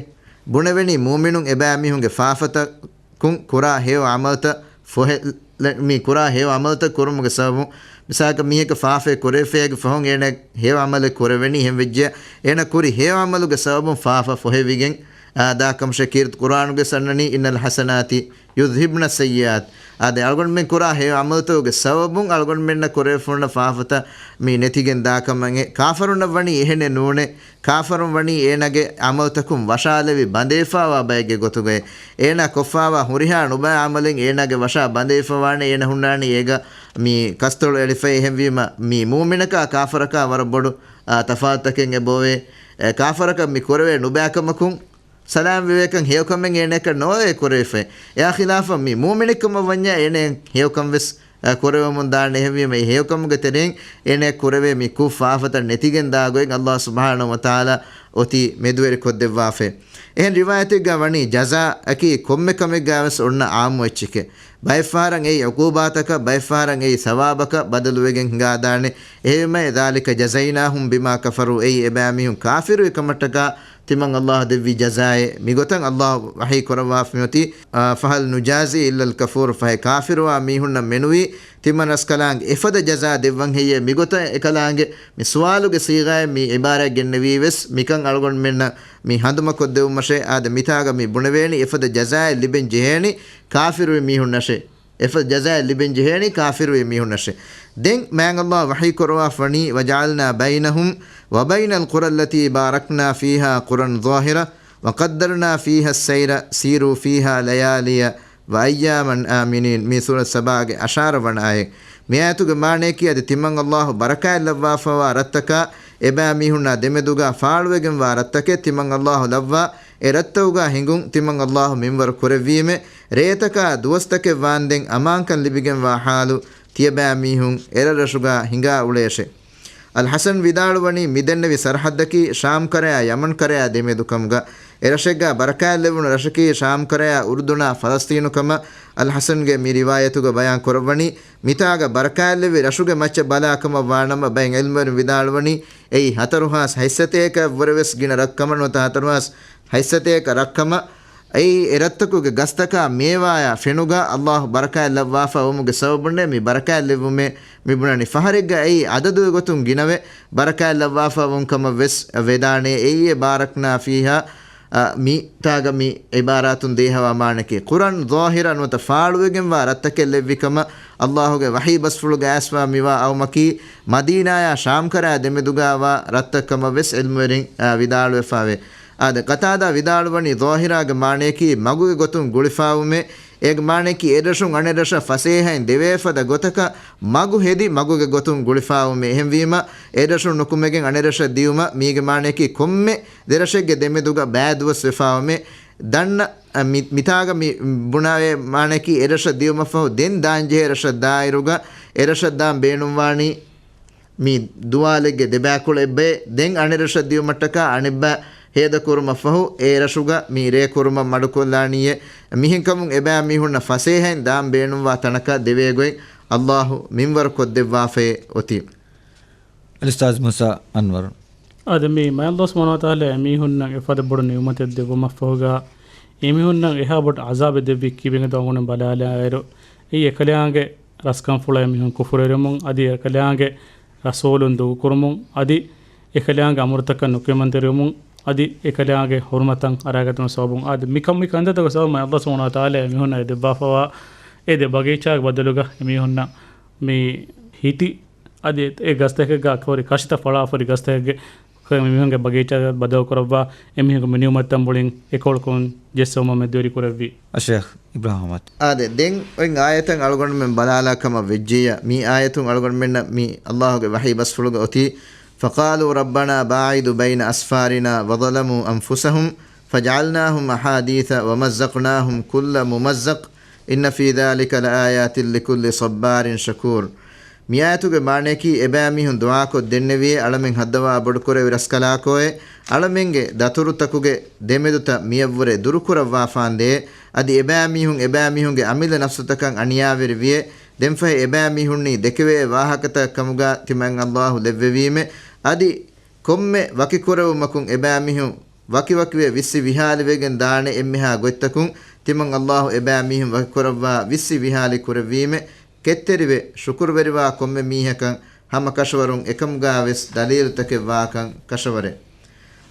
ބުނެވެނީ މުއުމިނުން އެބައިމީހުންގެ ފާފަތަކުން ކުރާ ހެޔޮ ޢަމަލުތައް ފޮހެ-، މި ކުރާ ހެޔޮ ޢަމަލުތައް ކުރުމުގެ ސަބަބުން މިސާލަކަށް މީހަކަށް ފާފައެއް ކުރެވިފައިގެ ފަހުން އޭނަ ހެޔޮ ޢަމަލެއް ކުރެވެނީ އެހެން ވެއްޖެ، އޭނަ ކުރި ހެޔޮ ޢަމަލުގެ ސަބަބުން ފާފަ ފޮހެވިގެން، އާ، ދާކަމަށެ ކީރިތި ޤުރްއާނުގެ ސަންނަނީ، إِنَّ الْحَسَنَاتِ يُذْهِبْنَ السَّيِّئَاتِ. އާދެ، އަޅުގަނޑުމެން ކުރާ ހެޔޮ ޢަމަލުތަކުގެ ސަބަބުން އަޅުގަނޑުމެންނަށް ކުރެވިފަ ހުންނަ ފާފަތައް މި ނެތިގެން ދާކަމަށް. އެ ކާފަރުންނަށް ވަނީ އެހެނެއް ނޫނޭ. ކާފަރުން ވަނީ އޭނާގެ ޢަމަލުތަކުން ވަށާލެވި ބަނދެވިފަވާ ބައެއްގެ ގޮތުގައި. އޭނާ ކޮށްފަވާ ހުރިހާ ނުބައި ޢަމަލެއް އޭނާގެ ވަށާ ބަނދެވިފަވާނެ. އޭނާ ހުންނާނީ އޭގަ މި ކަސްތޮޅު އެޅިފައި. އެހެންވީމަ، މި މޫމިނަކާ ކާފަރަކާ ވަރަށް ބޮޑު، އާ، ތަފާތުތަކެއް އެބައޮވޭ. އެ، ކާފަރަކަށް މި ކުރެވޭ ނުބައިކަމަކުން، ސަލާމް ވެވޭކަން ހެޔޮކަމެއް އޭނައަކަށް ނޯވޭ ކުރެވިފައި. އެއާ ޚިލާފަށް މި މޫމިނެއްކަމަށް ވަންޏާ އޭނައަށް ހެޔޮކަން ވެސް، އަ، ކުރެވެމުން ދާނެ. އެހެންވީމަ އެ ހެޔޮކަމުގެ ތެރެއިން އޭނައަށް ކުރެވޭ މި ކުށް ފާފަތައް ނެތިގެން ދާ ގޮތް ﷲ ސުބްޙާނަހޫ ވަތަޢާލާ އޮތީ މެދުވެރިކޮށްދެއްވާފައި. އެހެން ރިވާޔަތެއްގަ ވަނީ ޖަޒާއަކީ ކޮންމެ ކަމެއްގަ ވެސް އޮންނަ ޢާއްމު އެއްޗެކޭ. ބައެއްފަހަރަށް އެއީ ޢުޤޫބާތަކަށް، ބައެއްފަހަރަށް އެއީ ސަވާބަކަށް ބަދަލުވެގެން ހިނގާދާނެ. އެހެންވީމަ ذَٰلِكَ جَزَيْنَاهُم بِمَا كَفَرُوا، އެއީ އެބައިމީހުން ކާފިރުވި ކަމަށްޓަކާ ތިމަން ﷲ ދެއްވި ޖަޒާއެއް. މިގޮތަށް ﷲ ވަޙީ ކުރައްވާފަ މިއޮތީ، އާ، فَهَلْ نُجَازِي إِلَّا الْكَفُورَ، ފަހެ ކާފިރުވާ މީހުންނަށް މެނުވީ ތިމަން ރަސްކަލާނގެ އެފަދަ ޖަޒާ ދެއްވަން ހެއްޔޭ؟ މިގޮތަށް އެކަލާނގެ މި ސުވާލުގެ ސީޣާއެއް މި ޢިބާރާތް ގެންނެވީ ވެސް މިކަން އަޅުގަނޑުމެންނަށް މި ހަނދުމަކޮށްދެވުމަށޭ. އާދެ، މިތާގަ މި ބުނެވޭނީ އެފަދަ ޖަޒާއެއް ލިބެން ޖެހޭނީ ކާފިރުވި މީހުންނަށޭ. އެފަދަ ޖަޒާއެއް ލިބެން ޖެހޭނީ ކާފިރުވި މީހުންނަށޭ. ދެން މާތް ﷲ ވަޙީ ކުރައްވާފަ ވަނީ، وَجَعَلْنَا بَيْنَهُمْ وَبَيْنَ الْقُرَى الَّتِي بَارَكْنَا فِيهَا قُرًى ظَاهِرَةً وَقَدَّرْنَا فِيهَا السَّيْرَ سِيرُوا فِيهَا لَيَالِيَ وَأَيَّامًا آمِنِينَ. މީ ސޫރަތު ސަބާގެ އަށާރަ ވަނަ އާޔަތް. މި އާޔަތުގެ މާނަޔަކީ އަދި ތިމަން ﷲ ބަރަކާތް ލައްވާފަވާ ރަށްތަކާ އެބައިމީހުންނާ ދެމެދުގަ ފާޅުވެގެންވާ ރަށްތަކެއް ތިމަން ﷲ ލައްވާ، އެ ރަށްތަކުގަ ހިނގުން ތިމަން ﷲ މިންވަރު ކުރެއްވީމޭ. ރޭތަކާ ދުވަސްތަކެއް ވާންދެން އަމާންކަން ލިބިގެންވާ ޙާލު ތިޔަބައިމީހުން އެރަށްރަށުގަ ހިނގާ އުޅޭށޭ. އަލް ޙަސަން ވިދާޅުވަނީ މި ދެންނެވި ސަރަޙައްދަކީ ޝާމްކަރަޔާ ޔަމަންކަރަޔާ ދެމެދު ކަމުގަ. އެރަށެއްގަ ބަރަކާތްލެއްވުނު ރަށަކީ ޝާމްކަރަޔާ އުރުދުނާ ފަލަސްޠީނު ކަމަށް އަލް ޙަސަންގެ މި ރިވާޔަތުގަ ބަޔާން ކުރައްވަނީ. މިތާގަ ބަރަކާތްލެއްވި ރަށުގެ މައްޗަށް ބަލާ ކަމަށް ވާނަމަ، ބައެއް ޢިލްމުވެރިން ވިދާޅުވަނީ އެއީ ހަތަރު ހާސް ހަތްސަތޭކައަށް ވުރެ ވެސް ގިނަ ރަށްކަމަށް ނުވަތަ ހަތަރު ހާސް ހަތްސަތޭކަ ރަށްކަމަށް. އެއީ އެ ރަށްތަކުގެ ގަސްތަކާ މޭވާޔާ ފެނުގަ ﷲ ބަރަކާތް ލައްވާފަ ވުމުގެ ސަބަބުންނޭ މި ބަރަކާތް ލެއްވުމޭ މި ބުނަނީ. ފަހަރެއްގަ އެއީ އަދަދުގެ ގޮތުން ގިނަވެ ބަރަކާތް ލައްވާފަ ވުން ކަމަށް ވެސް ވެދާނެ. އެއީ ބާރަކްނާ ފީހާ، އަ، މިތާގަ މި ޢިބާރާތުން ދޭހަވާ މާނަކީ. ޤުރަން ޒާހިރަ ނުވަތަ ފާޅުވެގެންވާ ރަށްތަކެއް ލެއްވި ކަމަށް ﷲ ގެ ވަޙީ ބަސްފުޅުގަ އައިސްވާ މިވާ އައުމަކީ މަދީނާޔާ ޝާމްކަރާ ދެމެދުގަވާ ރަށްތައް ކަމަށް ވެސް ޢިލްމުވެރިން، އަ، ވިދާޅުވެފައެވެ. އާދެ، ޤަތާދާ ވިދާޅުވަނީ ޒާހިރާގެ މާނަޔަކީ މަގުގެ ގޮތުން ގުޅިފާވުމޭ. އޭގެ މާނަޔަކީ އެއްރަށުން އަނެއްރަށަށް ފަސޭހައިން ދެވޭފަދަ ގޮތަކަށް މަގު ހެދި މަގުގެ ގޮތުން ގުޅިފާވުމޭ. އެހެންވީމަ، އެއްރަށުން ނުކުމެގެން އަނެއްރަށަށް ދިޔުމަށް މީގެ މާނަޔަކީ ކޮންމެ ދެރަށެއްގެ ދެމެދުގަ ބައި ދުވަސް ވެފާވުމޭ. ދަންނަ، އަ، މި، މިތާގަ މި ބުނާވޭ މާނަޔަކީ އެއްރަށަށް ދިޔުމަށްފަހު ދެން ދާންޖެހޭ ރަށަށް ދާއިރުގަ އެރަށަށް ދާން ބޭނުންވާނީ މި ދުވާލެއްގެ ދެބައިކުޅަ އެއްބައެއް. ދެން އަނެއްރަށަށް ދިޔުމަށްޓަކާ އަނެއްބައި ހޭދަކުރުމަށްފަހު އެ ރަށުގަ މި ރޭކުރުމަށް މަޑުކޮށްލާނީއޭ. މިހެންކަމުން އެބައިމީހުންނަށް ފަސޭހައިން ދާން ބޭނުންވާ ތަނަކަށް ދެވޭގޮތް ﷲ މިންވަރުކޮށްދެއްވާފައި އޮތީ. އަލްއުސްތާޛް މޫސާ އަންވަރު. އާދެ، މި މާތް ﷲ ސުބްޙާނަހޫ ވަތަޢާލާ އެމީހުންނަށް އެފަދަ ބޮޑު ނިޢުމަތެއް ދެއްވުމަށްފަހުގަ، އެމީހުންނަށް އެހާ ބޮޑު ޢަޒާބެއް ދެއްވި ކިބިގެ ދޮންގުނަ ބަލާލާއިރު، އެއީ އެކަލާނގެ ރަސްކަންފުޅަށް އެމީހުން ކުފުރުވެރިވުމުން، އަދި އެކަލާނގެ ރަސޫލުން ދޫކުރުމުން، އަދި އެކަލާނގެ އަމުރުތަކަށް ނުކިޔަމަންތެރިވުމުން، އަދި އެކަލާނގެ ހުރުމަތަށް އަރާގަތުމުގެ ސަބަބުން. އާދެ، މިކަން، މި ކަންތައްތަކުގެ ސަބަބުން ﷲ ސުބްޙާނަހޫ ވަތަޢާލާ އެމީހުންނަށް އެ ދެއްވާފަވާ އެ ދެ ބަގީޗާގެ ބަދަލުގަ އެމީހުންނަށް މި ހިތި އަދި އެ ގަސްތަކެއްގަ ކުރި ކަށިތައް ފަޅާފަ ހުރި ގަސްތަކެއްގެ މިމީހުންގެ ބަގީޗާ ބަދަލު ކުރައްވާ، އެމީހުންގެ މި ނިޢުމަތްތައް މުޅިން އެކޮޅަކުން ޖެއްސެވުމަށް މެދުވެރި ކުރެއްވި. އަޝޭޚް އިބްރާހިމް އަޙްމަދު. އާދެ، ދެން އޮތް އާޔަތަށް އަޅުގަނޑުމެން ބަލާލާ ކަމަށް ވެއްޖިއްޔާ، މި އާޔަތުން އަޅުގަނޑުމެންނަށް މި ﷲ ގެ ވަޙީ ބަސްފުޅުގަ އޮތީ، فَقَالُوا رَبَّنَا بَاعِدْ بَيْنَ أَسْفَارِنَا وَظَلَمُوا أَنْفُسَهُمْ فَجَعَلْنَاهُمْ أَحَادِيثَ وَمَزَّقْنَاهُمْ كُلَّ مُمَزَّقٍ إِنَّ فِي ذَٰلِكَ لَآيَاتٍ لِكُلِّ صَبَّارٍ شَكُورٍ. މި އާޔަތުގެ މާނަޔަކީ، އެބައިމީހުން ދުޢާކޮށް ދެންނެވިއޭ، އަޅަމެން ހައްދަވާ ބޮޑުކުރެއްވި ރަސްކަލާކޯއޭ، އަޅަމެންގެ ދަތުރުތަކުގެ ދެމެދުތައް މިޔަށްވުރެ ދުރުކުރައްވާފާނދޭ، އަދި އެބައިމީހުން އެބައިމީހުންގެ އަމިއްލަ ނަފްސުތަކަށް އަނިޔާވެރިވިއޭ، ދެންފަހެ އެބައިމީހުންނީ ދެކެވޭ ވާހަކަތައް ކަމުގަ ތިމަން ﷲ ލެއްވެވީމެ، އަދި ކޮންމެ ވަކިކުރެވުމަކުން އެބައިމީހުން ވަކިވަކިވެ ވިއްސި ވިހާލިވެގެން ދާނެ އެންމެހާ ގޮތްތަކުން ތިމަން ﷲ އެބައިމީހުން ވަކިކުރައްވާ ވިއްސި ވިހާލި ކުރެއްވީމެ، ކެތްތެރިވެ ޝުކުރުވެރިވާ ކޮންމެ މީހަކަށް ހަމަ ކަށަވަރުން އެކަމުގާވެސް ދަލީލުތަކެއް ވާކަން ކަށަވަރެއް.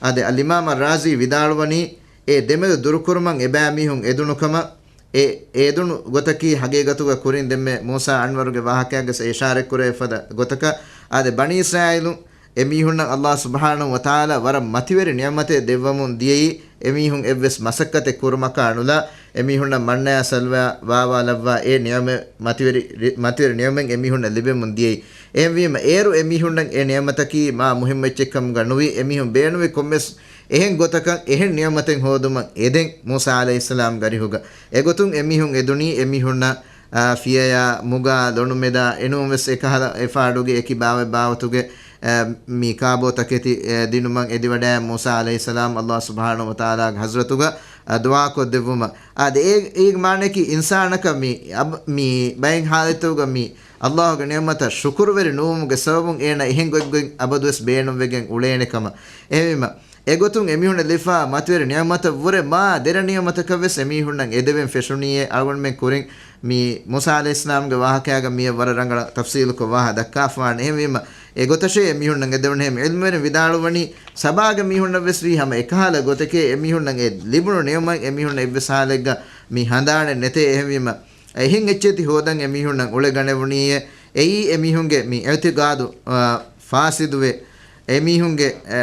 އާދެ، އަލްއިމާމް އައްރާޒީ ވިދާޅުވަނީ، އެ ދެމެދު ދުރުކުރުމަށް އެބައިމީހުން އެދުނު ކަމަށް، އެ އެދުނު ގޮތަކީ ހަގީގަތުގަ ކުރިން ދެންމެ މޫސާ އަންވަރުގެ ވާހަކައިގަސް އެ އިޝާރަތްކުރެވިފަދަ ގޮތަކަށް. އާދެ، ބަނީ އިސްރާއީލު އެމީހުންނަށް އައްލާހު ސުބްޙާނަހު ވަތަޢާލާ ވަރަށް މަތިވެރި ނިޢުމަތެއް ދެއްވަމުން ދިޔައީ، އެމީހުން އެއްވެސް މަސައްކަތެއް ކުރުމަކާ ނުލާ، އެމީހުންނަށް މަންނަޔާ ސަލްވާ ވާވާލައްވާ އެ ނިޢުމަތް މަތިވެރި، މަތިވެރި ނިޢުމަތް އެމީހުންނަށް ލިބެމުން ދިޔައީ. އެހެންވީމަ، އޭރު އެމީހުންނަށް އެ ނިޢުމަތަކީ މާ މުހިއްމު އެއްޗެއްކަމުގަ ނުވި، އެމީހުން ބޭނުންވި ކޮންމެސް އެހެން ގޮތަކަށް އެހެން ނިޢުމަތެއް ހޯދުމަށް އެދެން މޫސާ ޢަލައިހިއްސަލާމް ގަރިހުގަ. އެގޮތުން އެމީހުން އެދުނީ އެމީހުންނަށް، އާ، ފިޔަޔާ، މުގާ، ލޮނުމެދާ، އެނޫންވެސް އެކަހަލަ އެފާޑުގެ އެކި ބާވަތް ބާވަތުގެ، އާ، މި ކާބޯ ތަކެތި، އެ، ދިނުމަށް އެދިވަޑައި މޫސާ ޢަލައިހިއްސަލާމް އައްލާހު ސުބްޙާނަހު ވަތަޢާލާގެ ޙަޟްރަތުގަ، އާ، ދުޢާކޮށްދެއްވުމަށް. އާދެ، އޭ، އޭގެ މާނައަކީ އިންސާނަކަށް މި، އަބް-، މި ބައެއް ޙާލަތުގަ މި އައްލާހުގެ ނިޢުމަތަށް ޝުކުރުވެރި ނުވުމުގެ ސަބަބުން އޭނަ އެހެން ގޮތްގޮތް އަބަދުވެސް ބޭނުންވެގެން އުޅޭނެ ކަމަށް. އެހެންވީމަ، އެގޮތުން އެމީހުންނަށް ލިބިފާ މަތިވެރި ނިޢުމަތަށްވުރެ މާ ދެރަ ނިޢުމަތަކަށްވެސް އެމީހުންނަށް އެދެވެން ފެށުނީއޭ. އަޅުގަނޑުމެން ކުރިން މި މޫސާ ޢަލައިހިއްސަލާމްގެ ވާހަކައިގަ މިއަށް ވަރަށް ރަނގަޅަށް ތަފްޞީލުކޮށް ވާހަކަ ދައްކާފާނެ. އެހެންވީމަ، އެގޮތަށޭ އެމީހުންނަށް އެދެވުނުހެން ޢިލްމުވެރިން ވިދާޅުވަނީ، ސަބާގެ މީހުންނަށްވެސް ވީ ހަމަ އެކަހަލަ ގޮތެކޭ. އެމީހުންނަށް އެ ލިބުނު ނިޢުމަތް އެމީހުންނަށް އެއްވެސް ހާލެއްގަ މި ހަނދާނެއް ނެތޭ. އެހެންވީމަ، އެހެން އެއްޗެތި ހޯދަން އެމީހުންނަށް އުޅެގަނެވުނީއޭ. އެއީ އެމީހުންގެ މި އިޢުތިޤާދު، އާ، ފާސިދުވެ، އެމީހުންގެ، އެ،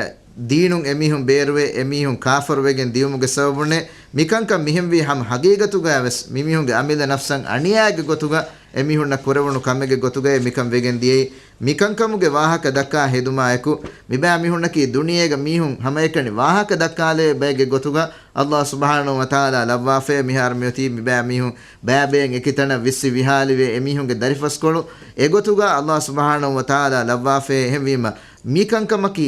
ދީނުން އެމީހުން ބޭރުވެ، އެމީހުން ކާފަރުވެގެން ދިޔުމުގެ ސަބަބުންނޭ. މިކަންކަން މިހެންވީ ހަމަ ހަގީގަތުގައިވެސް މިމީހުންގެ އަމިއްލަ ނަފްސަށް އަނިޔާގެ ގޮތުގަ އެމީހުންނަށް ކުރެވުނު ކަމެއްގެ ގޮތުގައޭ މިކަން ވެގެން ދިޔައީ. މިކަންކަމުގެ ވާހަކަ ދައްކާ ހެދުމާއެކު، މިބައިމީހުންނަކީ ދުނިޔޭގަ މީހުން ހަމައެކަނި ވާހަކަ ދައްކާލެވޭ ބައެއްގެ ގޮތުގަ އައްލާހު ސުބްޙާނަހު ވަތަޢާލާ ލައްވާފައޭ. މިހާރު މިއޮތީ މިބައިމީހުން ބައިބައެއް އެކިތަނަށް ވިއްސި ވިހާލިވެ، އެމީހުންގެ ދަރިފަސްކޮޅު އެގޮތުގަ އައްލާހު ސުބްޙާނަހު ވަތަޢާލާ ލައްވާފައޭ. އެހެންވީމަ، މިކަންކަމަކީ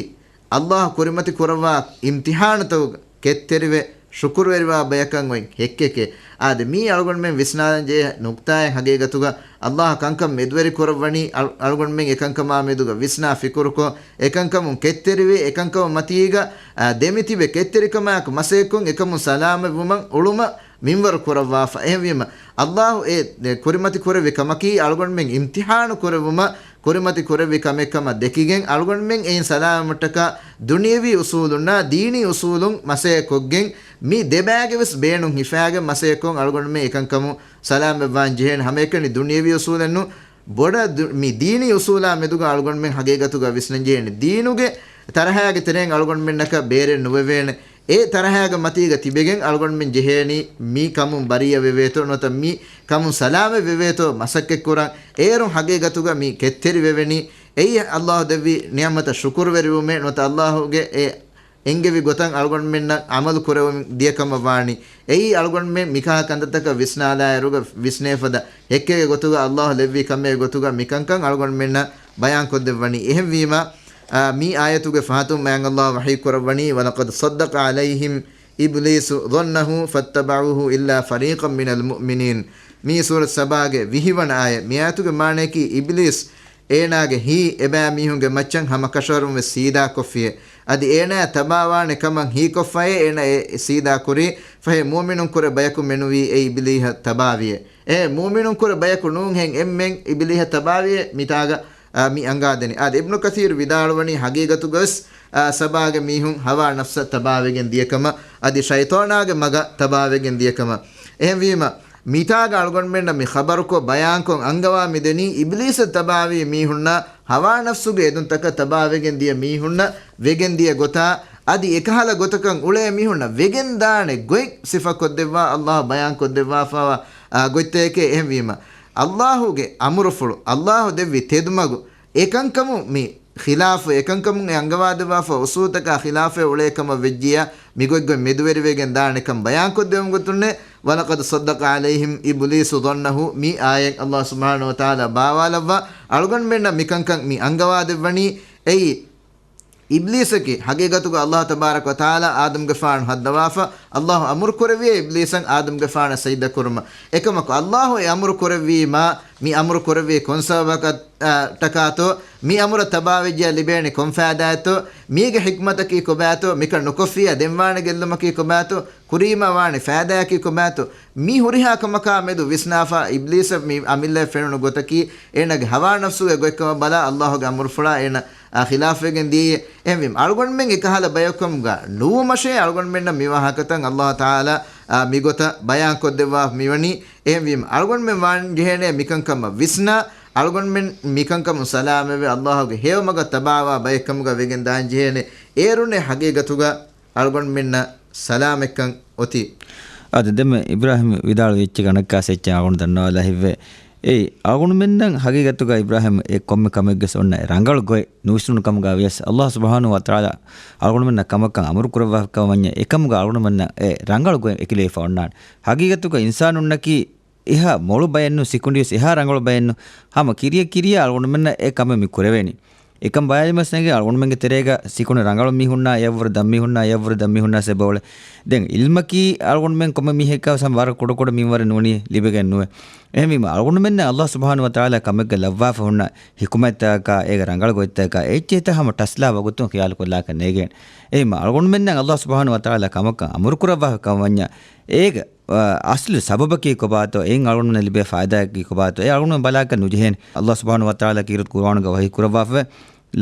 އައްލާހު ކުރިމަތި ކުރައްވާ އިމްތިޙާނުތަކުގަ ކެތްތެރިވެ، ޝުކުރުވެރިވާ ބަޔަކަށް އޮތް ހެއްކެކޭ. އާދެ، މީ އަޅުގަނޑުމެން ވިސްނާލަން ޖެހޭ ނުކްތާއެއް. ހަގީގަތުގަ އައްލާހު ކަންކަން މެދުވެރި ކުރައްވަނީ، އަޅު-، އަޅުގަނޑުމެން އެކަންކަމާ މެދުގަ ވިސްނާ ފިކުރުކޮށް، އެކަންކަމުން ކެތްތެރިވެ، އެކަންކަމުން މަތީގަ، އާ، ދެމިތިބެ ކެތްތެރިކަމާއެކު މަސައްކަތްކޮށް، އެކަމުން ސަލާމަތްވުމަށް އުޅުމަށް މިންވަރު ކުރައްވާފަ. އެހެންވީމަ، އައްލާހު އެ، އެ ކުރިމަތި ކުރެއްވި ކަމަކީ، އަޅުގަނޑުމެން އިމްތިޙާނު ކުރެއްވުމަށް ކުރިމަތި ކުރެއްވި ކަމެއް ކަމަށް ދެކިގެން، އަޅުގަނޑުމެން އެއިން ސަލާމަތްކަން ދުނިޔަވީ އުސޫލުންނާ ދީނީ އުސޫލުން މަސައްކަތްކޮށްގެން، މި ދެބައިގެ ވެސް ބޭނުން ހިފާގެން މަސައްކަތްކޮށް، އަޅުގަނޑުމެން އެކަންކަމުން ސަލާމަތްވާން ޖެހޭނެ. ހަމައެކަނި ދުނިޔަވީ އުސޫލެއްނު، ބޮޑަށް ދު-، މި ދީނީ އުސޫލާ މެދުގަ އަޅުގަނޑުމެން ހަގީގަތުގަ ވިސްނަން ޖެހޭނެ. ދީނުގެ ތަރަހައިގެ ތެރެއިން އަޅުގަނޑުމެންނަކަށް ބޭރެއް ނުވެވޭނެ. އެ ތަރަހައިގެ މަތީގަ ތިބެގެން އަޅުގަނޑުމެން ޖެހޭނީ މި ކަމުން ބަރީއަ ވެވޭތޯ ނުވަތަ މި ކަމުން ސަލާމަތް ވެވޭތޯ މަސައްކަތްކުރަން. އޭރުން ހަގީގަތުގަ މި ކެތްތެރިވެވެނީ. އެއީ އައްލާހު ދެއްވި ނިޢުމަތަށް ޝުކުރުވެރިވުމޭ ނުވަތަ އައްލާހުގެ އެ އެންގެވި ގޮތަށް އަޅުގަނޑުމެންނަށް ޢަމަލު ކުރެވެމުން ދިޔަ ކަމަށް ވާނީ. އެއީ އަޅުގަނޑުމެން މިކަހަލަ ކަންތައްތަކަށް ވިސްނާލާއިރުގަ ވިސްނޭފަދަ ހެއްކެއްގެ ގޮތުގަ އައްލާހު ލެއްވި ކަމެއް ގޮތުގަ މިކަންކަން އަޅުގަނޑުމެންނަށް ބަޔާންކޮށްދެއްވަނީ. އެހެންވީމަ، އާ، މި އާޔަތުގެ ފަހަތުން މާތް އައްލާހު ވަޙީ ކުރައްވަނީ، وَلَقَدْ صَدَّقَ عَلَيْهِمْ إِبْلِيسُ ظَنَّهُ فَاتَّبَعُوهُ إِلَّا فَرِيقًا مِنَ الْمُؤْمِنِينَ. މީ ސޫރަތު ސަބާގެ ވިހިވަނަ އާޔަތް. މި އާޔަތުގެ މާނައަކީ އިބްލީސް އޭނާގެ ހިތް އެބައިމީހުންގެ މައްޗަށް ހަމަކަށަވަރުން ވެސް ސީދާކޮށްފިއޭ. އަދި އޭނާ ތަބާވާނެ ކަމަށް ހީކޮށްފައޭ އޭނާ އެ ސީދާ ކުރީ. ފަހެ މުއުމިނުން ކުރެ ބަޔަކު މެނުވީ އެ އިބްލީހަށް ތަބާވިއޭ. އެ މުއުމިނުން ކުރެ ބަޔަކު ނޫންހެން އެންމެން އިބްލީހަށް ތަބާވިއޭ މިތާގަ، އާ، މި އަނގާދެނީ. އާދެ، އިބްނު ކަސީރު ވިދާޅުވަނީ ހަގީގަތުގަވެސް، އާ، ސަބާގެ މީހުން ހަވާ ނަފްސަށް ތަބާވެގެން ދިޔަކަމަށް، އަދި ޝައިޠާނާގެ މަގަށް ތަބާވެގެން ދިޔަކަމަށް. އެހެންވީމަ، މިތާގަ އަޅުގަނޑުމެންނަށް މި ޚަބަރުކޮށް ބަޔާންކޮށް އަންގަވާ މިދެނީ އިބްލީސަށް ތަބާވީ މީހުންނާ ހަވާ ނަފްސުގެ އެދުންތަކަށް ތަބާވެގެން ދިޔަ މީހުންނަށް ވެގެން ދިޔަ ގޮތާ، އަދި އެކަހަލަ ގޮތަކަށް އުޅޭ މީހުންނަށް ވެގެން ދާނެ ގޮތް ސިފަކޮށްދެއްވާ އައްލާހު ބަޔާންކޮށްދެއްވާފައިވާ، އާ، ގޮތްތަކެކޭ. އެހެންވީމަ، އައްލާހުގެ އަމުރުފުޅު، އައްލާހު ދެއްވި ތެދުމަގު، އެކަންކަމުން މި ޚިލާފު، އެކަންކަމުން އެ އަންގަވާދެއްވާފަ އުސޫލުތަކާ ޚިލާފަށް އުޅޭ ކަމަށް ވެއްޖިއްޔާ، މިގޮތްގޮތް މެދުވެރިވެގެން ދާނެކަން ބަޔާންކޮށްދެވުން ގޮތުންނޭ، وَلَقَدْ صَدَّقَ عَلَيْهِمْ إِبْلِيسُ ظَنَّهُ، މި އާޔަތް އައްލާހު ސުބްޙާނަހު ވަތަޢާލާ ބާވާލައްވާ، އަޅުގަނޑުމެންނަށް މިކަންކަން މި އަންގަވާދެއްވަނީ. އެއީ، އިބްލީސަކީ ހަގީގަތުގަ އައްލާހު ތަބާރަކަ ވަތަޢާލާ އާދަމްގެފާނު ހައްދަވާފަ، އައްލާހު އަމުރު ކުރެއްވިއޭ އިބްލީސަށް އާދަމްގެފާނަށް ސަޖިދަ ކުރުމަށް. އެކަމަކު، އައްލާހު އެ އަމުރު ކުރެއްވީމާ، މި އަމުރު ކުރެއްވީ ކޮން ސަބަބަކަށް، އަ، ޓަކާތޯ؟ މި އަމުރަށް ތަބާވެއްޖެޔާ ލިބޭނެ ކޮން ފައިދާއެއްތޯ؟ މީގެ ޙިކްމަތަކީ ކޮބާތޯ؟ މިކަން ނުކޮށްފިއްޔާ ދެންވާނެ ގެއްލުމަކީ ކޮބާތޯ؟ ކުރީމާ ވާނެ ފައިދާއަކީ ކޮބާތޯ؟ މި ހުރިހާ ކަމަކާ މެދު ވިސްނާފަ، އިބްލީސަށް މި އަމިއްލައަށް ފެނުނު ގޮތަކީ އޭނާގެ ހަވާ ނަފްސުގެ ގޮތްކަމަށް ބަލާ، އައްލާހުގެ އަމުރުފުޅާ އޭނާ، އާ، ޚިލާފުވެގެން ދިޔައީ. އެހެންވީމަ، އަޅުގަނޑުމެން އެކަހަލަ ބަޔަކުކަމުގަ ނުވުމަށޭ އަޅުގަނޑުމެންނަށް މި ވާހަކަތައް އައްލާހު ތަޢާލާ، އާ، މިގޮތަށް ބަޔާންކޮށްދެއްވާ މިވަނީ. އެހެންވީމަ، އަޅުގަނޑުމެން ވާން ޖެހޭނެ މިކަންކަމަށް ވިސްނާ، އަޅުގަނޑުމެން މިކަންކަމުން ސަލާމަތްވެ، އައްލާހުގެ ހެޔޮމަގަށް ތަބާވާ ބައެއްކަމުގަ ވެގެން ދާން ޖެހޭނެ. އޭރުންނޭ ހަގީގަތުގަ އަޅުގަނޑުމެންނަށް ސަލާމަތްކަން އޮތީ. އާދެ، ދެންމެ އިބްރާހިމް ވިދާޅުވި އެއްޗެއް އަނެއްކާސް އެއްޗެއް އަޅުގަނޑު ދަންނަވާލާ ހިތްވޭ. އެއީ، އަޅުގަނޑުމެންނަށް ހަގީގަތުގަ އިބްރާހިމް އެ ކޮންމެ ކަމެއްގެސް އޮންނަ ރަނގަޅު ގޮތް ނުވިސްނުނު ކަމުގަ ވިޔަސް، އައްލާހު ސުބްޙާނަހު ވަތަޢާލާ އަޅުގަނޑުމެންނަށް ކަމަކަށް އަމުރު ކުރައްވާފަ ކަމަށް ވަންޏާ، އެކަމުގަ އަޅުގަނޑުމެންނަށް އެ ރަނގަޅު ގޮތް އެކިލެވިފަ އޮންނާނެ. ހަގީގަތުގަ އިންސާނުންނަކީ އެހާ މޮޅު ބައެއްނު، ސިކުނޑިވެސް އެހާ ރަނގަޅު ބައެއްނު. ހަމަ ކިރިޔަށް ކިރިޔާ އަޅުގަނޑުމެންނަށް އެ ކަމެއް މި ކުރެވޭނީ. އެކަން ބަލާލީމަސް އެނގޭ، އަޅުގަނޑުމެންގެ ތެރޭގަ ސިކުނޑި ރަނގަޅު މީހުންނާ އެއަށްވުރެ ދަށް މީހުންނާ އެއަށްވުރެ ދަށް މީހުންނާ ސެބައޮޅެ. ދެން އިލްމަކީ އަޅުގަނޑުމެން ކޮންމެ މީހެއްކާ ވެސް ހަމަ ވަރަށް ކުޑަ ކުޑަ މިންވަރެއް ނޫނީ ލިބިގެން ނުވޭ. އެހެންވީމަ، އަޅުގަނޑުމެންނަށް އައްލާހު ސުބްޙާނަހު ވަތަޢާލާ ކަމެއްގަ ލައްވާފަ ހުންނަ ޙިކުމަތްތަކަކާ އޭގެ ރަނގަޅު ގޮތްތަކަކާ އެއްޗެހިތައް ހަމަ ޓަސްލާ ވަގުތުން ޚިޔާލުކޮށްލާކަށް ނޭގޭނެ. އެހެންވީމަ، އަޅުގަނޑުމެންނަށް އައްލާހު ސުބްޙާނަހު ވަތަޢާލާ ކަމަކަށް އަމުރު ކުރައްވާފަ ކަމަށް ވަންޏާ، އޭގެ އަ، އަސްލު ސަބަބަކީ ކޮބާތޯ، އެއިން އަޅުގަނޑުމެންނަށް ލިބޭ ފައިދާއަކީ ކޮބާތޯ، އެ އަޅުގަނޑުމެން ބަލާކަށް ނުޖެހޭނެ. އައްލާހު ސުބްޙާނަހު ވަތަޢާލާ ކީރިތި ޤުރުއާނުގަ ވަޙީ ކުރައްވާފަވޭ،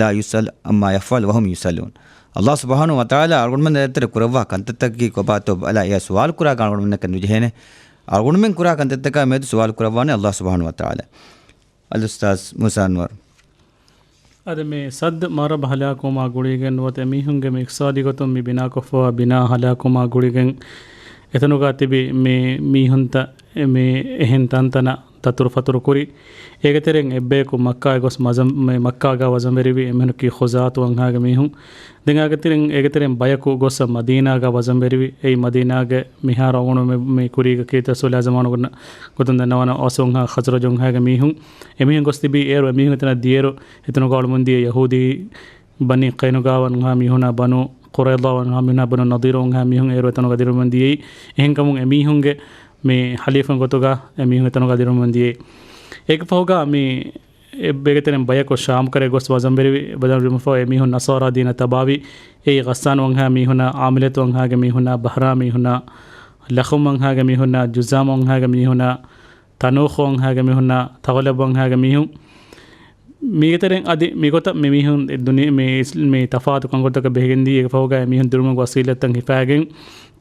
"لا يسأل عما يفعل وهم يسألون." އައްލާހު ސުބްޙާނަހު ވަތަޢާލާ އަޅުގަނޑުމެން ދޭތެރެ ކުރައްވާ ކަންތައްތަކަކީ ކޮބާތޯ ބަލާ، އެ ސުވާލު ކުރާކަށް އަޅުގަނޑުމެންނަކަށް ނުޖެހޭނެ. އަޅުގަނޑުމެން ކުރާ ކަންތައްތަކާ މެދު ސުވާލު ކުރައްވާނެ އައްލާހު ސުބްޙާނަހު ވަތަޢާލާ. އަލްއުސްތާޛް މޫސާ އަންވަރު. އަދި މި ސައްދު މަރަބް ހަލާކުވުމާ ގުޅިގެން ނުވަތަ އެމީހުންގެ މި އިޤްތިޞާދީ ގޮތުން މި ބިނާކޮށްފަވާ ބިނާ ހަލާކުވުމާ ގުޅިގެން އެތަނުގަ ތިބި މި މީހުންތައް މި އެހެން ތަންތަނަށް ތަތުރު ފަތުރު ކުރި. އޭގެ ތެރެއިން އެއްބަޔަކު މައްކާއަށް ގޮސް މަޒަ-، މި މައްކާގަ ވަޒަންވެރިވި އެމީހަކީ ޚުޒާޢަތު ވަންހާގެ މީހުން. ދެން އޭގެ ތެރެއިން، އޭގެ ތެރެއިން ބަޔަކު ގޮސް މަދީނާގަ ވަޒަންވެރިވި. އެއީ މަދީނާގެ މިހާރު އަޅުގަނޑު މި، މި ކުރީގަ ކީރިތި ރަސޫލާ ޒަމާނުގަ ގޮތުން ދަންނަވާނަ އައުސް ވަންހާ ޚަޒްރަޖު ވަންހާގެ މީހުން. އެމީހުން ގޮސް ތިބީ އޭރު އެމީހުން އެތަނަށް ދިޔައިރު އެތަނުގަ އުޅުމުން ދިޔަ ޔަހޫދީ ބަނީ ޤައިނުޤާޢު ވަންހާ މީހުނާ ބަނޫ ޤުރައިޟާ ވަންހާ މީހުނާ ބަނޫ ނަޟީރު ވަންހާ މީހުން އޭރު އެތަނުގަ ދިރުމުން ދިޔައީ. އެހެންކަމުން އެމީހުންގެ މި ޙަލީފުން ގޮތުގަ އެމީހުން އެތަނުގަ ދިރުމުން ދިޔައީ. އޭގެ ފަހުގަ މި އެއްބައެއްގެ ތެރެއިން ބަޔަކު ޝާމް ކަރައިގަ ގޮސް ވަޒަންވެރިވި. ވަޒަންވެރިވުމަށްފަހު އެމީހުން ނަޞާރާ ދީނަށް ތަބާވި. އެއީ ޣައްސާން ވަންހާ މީހުނާ، ޢާމިލަތު ވަންހާގެ މީހުނާ، ބަހްރާ މީހުނާ، ލަޚުމް ވަންހާގެ މީހުނާ، ޖުޒާމް ވަންހާގެ މީހުނާ، ތަނޫޚު ވަންހާގެ މީހުނާ، ތަޣުލަބް ވަންހާގެ މީހުން. މީގެ ތެރެއިން އަދި މިގޮތަށް މި މީހުން ދުނި-، މި އިސް-، މި ތަފާތު ކަންކޮޅުތަކަށް ބެހިގެން ދިޔަ. އޭގެ ފަހުގަ އެމީހުން ދިރުމުގެ ވަސީލަތްތައް ހިފާގެން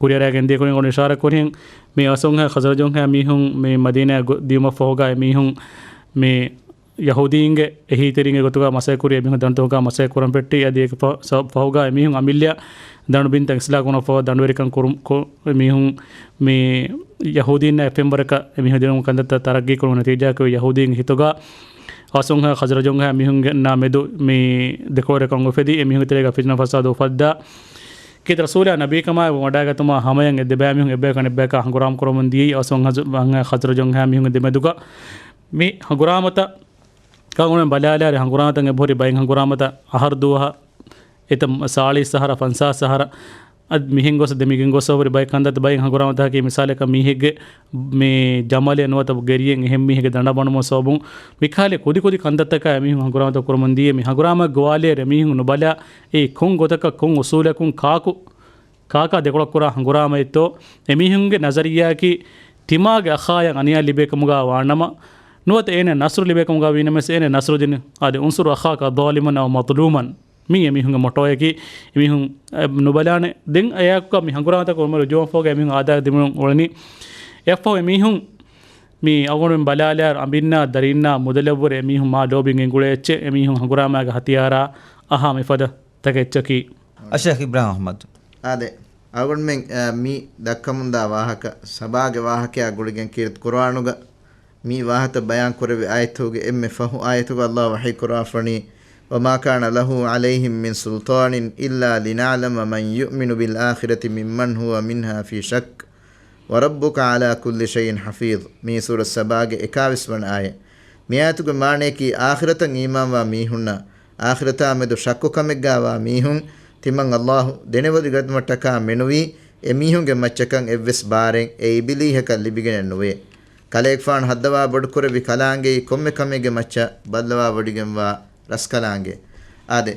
ކުރިއަރައިގެން ދިޔަ. ކުރިން އިޝާރާތް ކުރިހެން މި އައުސް ވަންހާ ޚަޒްރަޖު ވަންހާ މީހުން މި މަދީނާއަށް ގޮ-، ދިޔުމަށްފަހުގަ އެމީހުން މި ޔަހޫދީންގެ އެހީތެރިންގެ ގޮތުގަ މަސައްކަތް ކުރި އެމީހުން ދަނޑުތަކުގަ މަސައްކަތް ކުރަން ފެއްޓި. އަދި އޭގެ ފަ-، ސަ-، ފަހުގަ އެމީހުން އަމިއްލަ ދަނޑު ބިންތައް އިސްލާހު ކުރުމަށްފަހު ދަނޑުވެރިކަން ކުރު-، ކު-، އެމީހުން މި ޔަހޫދީންނާ އެއް ފެންވަރަކަށް އެމީހުން ދިރުމުގެ ކަންތައްތައް ތަރައްގީ ކުރުމުގެ ނަތީޖާއަކަށް ޔަހޫދީންގެ ހިތުގަ އައުސް ވަންހާ ޚަޒްރަޖު ވަންހާ މީހުންނާ މެދު މި ދެކޮޅުވެރިކަން އުފެދި އެމީހުންގެ ތެރޭގަ ފިތުނަ ފަސާދަ އުފައްދާ. ކީރިތި ރަސޫލާ ނަބީކަމާއެކު ވަޑައިގަތުމާ ހަމަޔަށް އެ ދެބައިމީހުން އެއްބަޔަކު އަނެއްބަޔަކާ ހަނގުރާމަ ކުރަމުން ދިޔައީ އައުސް ވަންހާ ޚަޒްރަޖު ވަންހާ މީހުންގެ ދެމެދުގަ. މި ހަނގުރާމަތައް ކަން ބަލާލާރި ހަނގުރާމަތައް އެބަހުރި ބައެއް ހަނގުރާމަތައް އަހަރު ދުވަހަށް އެތައް ސާޅީސް އަހަރަށް ފަންސާސް އަހަރަށް އަދި މިހެން ގޮސް ދެމިގެން ގޮސް ހުރި ބައެއް ކަންތައްތައް ބައެއް ހަނގުރާމަތަކީ މިސާލަކަށް މީހެއްގެ މި ޖަމަލެއް ނުވަތަ ގެރިއެއް އެހެން މީހެއްގެ ދަނޑަށް ބަނުމުގެ ސަބަބުން މިކަހަލަ ކުދި ކުދި ކަންތައްތަކާ އެމީހުން ހަނގުރާމަތައް ކުރަމުން ދިޔަ. މި ހަނގުރާމަ ގޮވާލޭ އެމީހުން ނުބަލާ އެއީ ކޮން ގޮތަކަށް ކޮން އުސޫލަކުން ކާކު ކާކާ ދެކޮޅަށް ކުރާ ހަނގުރާމައެއްތޯ؟ އެމީހުންގެ ނަޒަރިއްޔާއަކީ ތިމާގެ އަޚާޔަށް އަނިޔާ ލިބޭކަމުގަ ވާނަމަ، ނުވަތަ އޭނަ ނަޞްރު ލިބޭކަމުގަ ވީނަމަވެސް އޭނަ ނަޞްރު ދިނު. އާދެ، އުންޞުރް އަޚާކަ ޡާލިމަން އަވް މަޡްލޫމަން. މީ އެމީހުންގެ މޮޓޯއަކީ. އެމީހުން އެ، ނުބަލާނެ. ދެން އެއާއެކު މި ހަނގުރާމަތައް ކުރުމަށް ރުޖޫޢަވާންފަހުގަ އެމީހުން އާދައަށް ދިމުން އުޅެނީ. އެއަށްފަހު އެމީހުން މި އަޅުގަނޑުމެން ބަލާލާއިރު އަނބިންނާ ދަރީންނާ މުދަލަށްވުރެ އެމީހުން މާ ލޯބިން ގެންގުޅޭ އެއްޗެއް އެމީހުން ހަނގުރާމައިގެ ހަތިޔާރާ އަހާ މިފަދަ ތަކެއްޗަކީ. އަށޭޚް އިބްރާހިމް އަޙްމަދު. އާދެ، އަޅުގަނޑުމެން، އަ، މި ދައްކަމުންދާ ވާހަކަ، ސަބާގެ ވާހަކަޔާ ގުޅިގެން ކީރިތި ޤުރުއާނުގަ މި ވާހަކަ ބަޔާން ކުރެއްވި އާޔަތުގެ އެންމެ ފަހު އާޔަތުގަ ﷲ ވަޙީ ކުރައްވާފަނީ، "وما كان له عليهم من سلطان إلا لنعلم من يؤمن بالآخرة ممن هو منها في شك وربك على كل شيء حفيظ." މީ ސޫރަ ސަބާގެ އެކާވީސް ވަނަ އާޔަތް. މި އާޔަތުގެ މާނަޔަކީ އާޚިރަތަށް އީމާންވާ މީހުންނަށް އާޚިރަތާ މެދު ޝައްކު ކަމެއްގައިވާ މީހުން ތިމަން ﷲ ދެނެވޮޑިގަތުމަށްޓަކާ މެނުވީ އެމީހުންގެ މައްޗަކަށް އެއްވެސް ބާރެއް އެ އިބިލީހަކަށް ލިބިގެނެއް ނުވޭ. ކަލޭގެފާނު ހައްދަވާ ބޮޑުކުރެއްވި ކަލާނގެއީ ކޮންމެ ކަމެއްގެ މައްޗަށް ބައްލަވާ ވޮޑިގެންވާ ރަސްކަލާނގެ. އާދެ،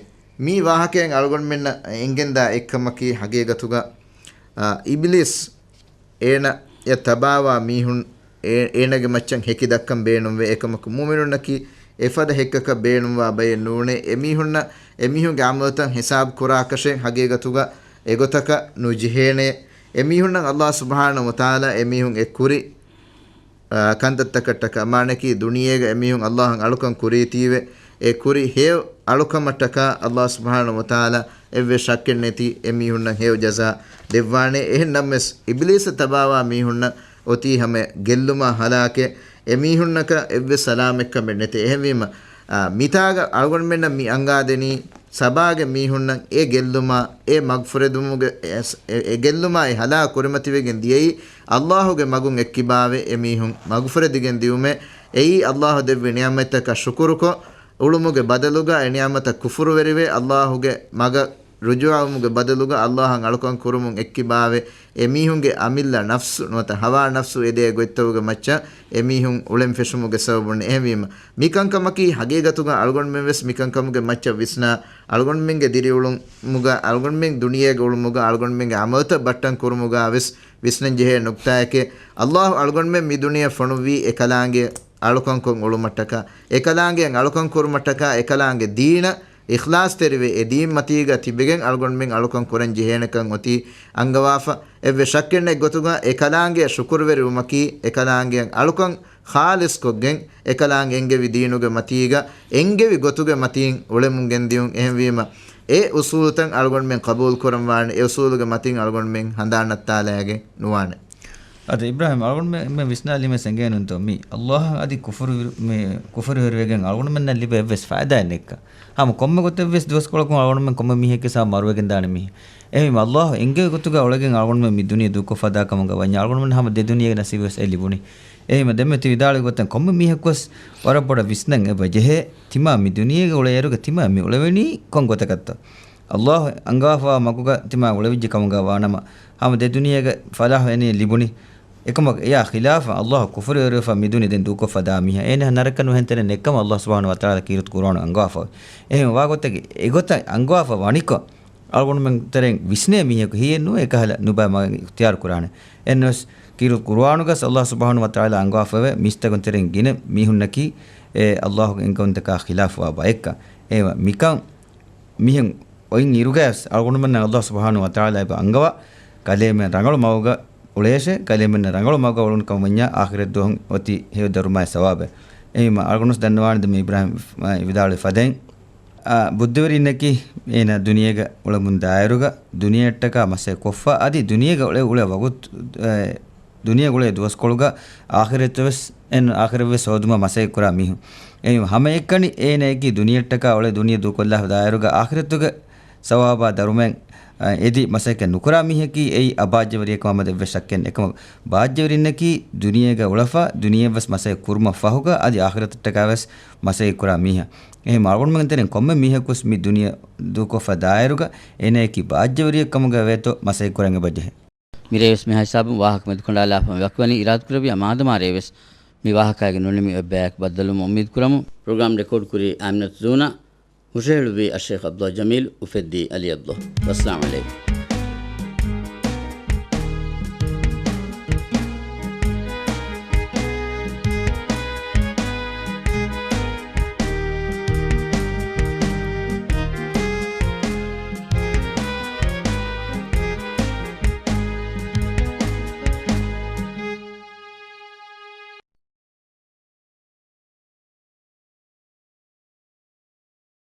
މި ވާހަކައިން އަޅުގަނޑުމެންނަށް އެނގެންދާ އެއްކަމަކީ ހަގީގަތުގަ، އާ، އިބްލީސް އޭނަޔަށް ތަބާވާ މީހުން އޭ-، އޭނަގެ މައްޗަށް ހެކި ދައްކަން ބޭނުންވޭ. އެކަމަކު މުއުމިނުންނަކީ އެފަދަ ހެއްކަކަށް ބޭނުންވާ ބައެއް ނޫނޭ. އެމީހުންނަށް އެމީހުންގެ ޢަމަލުތައް ހިސާބު ކުރާކަށެއް ހަގީގަތުގަ އެގޮތަކަށް ނުޖެހޭނެ. އެމީހުންނަށް ﷲ ސުބްޙާނަހޫ ވަތަޢާލާ އެމީހުން އެ ކުރި، އާ، ކަންތައްތަކަށްޓަކާ، މާނައަކީ ދުނިޔޭގަ އެމީހުން ﷲ އަށް އަޅުކަން ކުރީތީވެ، އެ ކުރި ހެޔޮ އަޅުކަމަށްޓަކާ ﷲ ސުބްޙާނަހޫ ވަތަޢާލާ އެއްވެސް ޝައްކެއް ނެތި އެމީހުންނަށް ހެޔޮ ޖަޒާ ދެއްވާނެ. އެހެން ނަމަވެސް، އިބްލީސަށް ތަބާވާ މީހުންނަށް އޮތީ ހަމަ ގެއްލުމާ ހަލާކެއް. އެމީހުންނަކަށް އެއްވެސް ސަލާމަތްކަމެއް ނެތޭ. އެހެންވީމަ، އާ، މިތާގަ އަޅުގަނޑުމެންނަށް މި އަންގާދެނީ، ސަބާގެ މީހުންނަށް އެ ގެއްލުމާ، އެ މަގުފުރެދުމުގެ، އެ، އެ، އެ ގެއްލުމާ އެ ހަލާ ކުރިމަތިވެގެން ދިޔައީ، ﷲ ގެ މަގުން އެއްކިބާވެ، އެމީހުން މަގުފުރެދިގެން ދިއުމެއް. އެއީ، ﷲ ދެއްވި ނިޢުމަތްތަކަށް ޝުކުރުކޮށް، އުޅުމުގެ ބަދަލުގަ އެ ނިޢުމަތަށް ކުފުރުވެރިވެ، ﷲ ގެ މަގަށް ރުޖޫޢަވުމުގެ ބަދަލުގަ ﷲ އަށް އަޅުކަން ކުރުމުން އެއްކިބާވެ، އެމީހުންގެ އަމިއްލަ ނަފްސު ނުވަތަ ހަވާ ނަފްސު އެދޭ ގޮތްތަކުގެ މައްޗަށް އެމީހުން އުޅެން ފެށުމުގެ ސަބަބުން. އެހެންވީމަ، މިކަންކަމަކީ ހަގީގަތުގަ އަޅުގަނޑުމެން ވެސް މިކަންކަމުގެ މައްޗަށް ވިސްނާ، އަޅުގަނޑުމެންގެ ދިރިއުޅުމުގަ، އަޅުގަނޑުމެން ދުނިޔޭގަ އުޅުމުގަ، އަޅުގަނޑުމެންގެ ޢަމަލުތައް ބައްޓަން ކުރުމުގަ ވެސް ވިސްނަން ޖެހޭ ނުކްތާއެކޭ. ﷲ އަޅުގަނޑުމެން މި ދުނިޔެ ފޮނުއްވީ އެކަލާނގެ އަޅުކަންކޮށް އުޅުމަށްޓަކާ، އެކަލާނގެ އަޅުކަން ކުރުމަށްޓަކާ، އެކަލާނގެ ދީނަށް އިޚްލާޞްތެރިވެ، އެ ދީން މަތީގަ ތިބެގެން އަޅުގަނޑުމެން އަޅުކަން ކުރަން ޖެހޭނެކަން އޮތީ އަންގަވާފަ. އެއްވެސް ޝައްކެއް ނެތް ގޮތުގަ އެކަލާނގެއަށް ޝުކުރުވެރިވުމަކީ، އެކަލާނގެއަށް އަޅުކަން ޚާލިޞްކޮށްގެން، އެކަލާނގެ އެންގެވި ދީނުގެ މަތީގަ، އެންގެވި ގޮތުގެ މަތީން އުޅެމުން ގެންދިޔުން. އެހެންވީމަ، އެ އުޞޫލުތައް އަޅުގަނޑުމެން ޤަބޫލު ކުރަން ވާނެ، އެ އުޞޫލުގެ މަތިން އަޅުގަނޑުމެން ހަނދާން ނައްތާލާގެން ނުވާނެ. އަދި އިބްރާހިމް، އަޅުގަނޑުމެން ވިސްނާލީމަސް އެނގޭނުންތޯ މި ﷲ އަށް އަދި ކުފުރު ވި-، މި ކުފުރުވެރިވެގެން އަޅުގަނޑުމެންނަށް ލިބޭ އެއްވެސް ފައިދާއެއް ނެތްކަން. ހަމަ ކޮންމެ ގޮތެއްވެސް ދުވަސްކޮޅަކުން އަޅުގަނޑުމެން ކޮންމެ މީހެއްގެ ސާ މަރުވެގެންދާނެ މީހެއް. އެހެންވީމަ ﷲ އެންގެވި ގޮތުގަ އުޅެގެން އަޅުގަނޑުމެން މި ދުނިޔެ ދޫކޮށްފަ ދާ ކަމުގަ ވަންޏާ އަޅުގަނޑުމެން ހަމަ ދެ ދުނިޔޭގެ ނަސީބުވެސް އެ ލިބުނީ. އެހެންވީމަ ދެންމެ ތި ވިދާޅުވި ގޮތަށް ކޮންމެ މީހަކުވެސް ވަރަށް ބޮޑަށް ވިސްނަން އެބަ ޖެހޭ. ތިމާ މި ދުނިޔޭގަ އުޅޭއިރުގަ ތިމާ މި އުޅެވެނީ ކޮން ގޮތަކަށްތޯ؟ ﷲ އަންގަވާފައިވާ މަގުގަ ތިމާ އުޅެވިއްޖެ ކަމުގަ ވާނަމަ، ހަމަ ދެ ދުނިޔޭގެ ފަލާޙު އެނީ ލިބުނީ. އެކަމަކު އެޔާ ޚިލާފަށް ﷲ ކުފުރުވެރިވެފަ މި ދުނިޔެ ދެން ދޫކޮށްފަ ދާ މީހާ އޭނަ ނަރަކަ ނުހެން ތެރެއިން ނެއްކަމަށް ﷲ ސުބްޙާނަހޫ ވަތަޢާލާ ކީރިތި ޤުރުއާނު އަންގަވާފަ. އެހެން ވާގޮތަކީ އެގޮތަށް އަންގަވާފަ ވަނިކޮށް، އަޅުގަނޑުމެން ތެރެއިން ވިސްނޭ މީހަކު ހެޔެއް ނުވޭ އެކަހަލަ ނުބައި މަގެއް އިޚްތިޔާރު ކުރާނެ. އެހެންނަމަވެސް ކީރިތި ޤުރުއާނުގަސް ﷲ ސުބްޙާނަހޫ ވަތަޢާލާ އަންގަވާފައެވެ. މީސްތަކުން ތެރެއިން ގިނަ މީހުންނަކީ އެ ﷲ ގެ އެންގެވުންތަކާ ޚިލާފުވާ ބައެއްކަން. އެހެންވެ މިކަން މިހެން އޮތް އިރުގައިވެސް އަޅުގަނޑުމެންނަށް ﷲ ސުބްޙާނަހޫ ވަތަޢާލާ އެބަ އަންގަވާ، ކަލޭމެން ރަނގަޅު މަގުގަ އުޅޭށޭ، ކަލޭމެންނަށް ރަނގަޅު މަގުގަ އުޅުނު ކަމަށް ވަންޏާ އާޚިރަތް ދުވަހު އޮތީ ހެޔޮ ދަރުމައެއް ސަވާބެއް. އެހެންވީމަ އަޅުގަނޑުވެސް ދަންނަވާނެ ދެންމެ އިބްރާހިމް ވިދާޅުވި ފަދައިން، އާ، ބުއްދިވެރިންނަކީ އޭނަ ދުނިޔޭގަ އުޅެމުން ދާއިރުގަ ދުނިޔެއަށްޓަކާ މަސައްކަތް ކޮށްފަ އަދި ދުނިޔޭގަ އުޅެ، އުޅޭ ވަގުތު، އެ، ދުނިޔޭގަ އުޅޭ ދުވަސްކޮޅުގަ އާޚިރަތަށް ވެސް، އެން އާޚިރަތް ވެސް ހޯދުމަށް މަސައްކަތް ކުރާ މީހުން. އެހެން ހަމައެކަނި އޭނަޔަކީ ދުނިޔެއަށްޓަކާ އުޅެ ދުނިޔެ ދޫކޮށްލާފަ ދާއިރުގަ އާޚިރަތުގެ ސަވާބާ ދަރުމައެއް، އަ، އެދި މަސައްކަތް ނުކުރާ މީހަކީ އެއީ އަބާއްޖަވެރިއެއް ކަމަށް އެއްވެސް ޝައްކެއް ނެތް. އެކަމަކު ބާއްޖަވެރިންނަކީ ދުނިޔޭގަ އުޅެފަ، ދުނިޔެއަށް ވެސް މަސައްކަތް ކުރުމަށް ފަހުގަ އަދި އާޚިރަތަށްޓަކާ ވެސް މަސައްކަތް ކުރާ މީހާ. އެހެން އަޅުގަނޑުމެން ތެރެއިން ކޮންމެ މީހަކުވެސް މި ދުނިޔެ ދޫކޮށްފަ ދާއިރުގަ އޭނަޔަކީ ބާއްޖަވެރިއެއް ކަމުގަ ވޭތޯ މަސައްކަތް ކުރަން އެބަ ޖެހޭ. މިރޭވެސް މިހާ ހިސާބުން ވާހަކަ މެދުކަނޑާލާފަ ވަކިވަނީ އިރާދަކުރެއްވިޔާ މާދަމާ ރޭވެސް މި ވާހަކައިގެ ނުނިމި އޮތް ބަޔަކު ބައްދަލުވުމަށް އުއްމީދު ކުރަމުން. ޕްރޮގްރާމް ރެކޯޑް ކުރީ އާމިނަތު ޒޫނާ، ހުށަހެޅުއްވީ އައްޝޭޚް ޢަބްދުﷲ ޖަމީލް، އުފެއްދީ ޢަލީ ޢަބްދުﷲ. ވައްސަލާމް ޢަލައިކުމް.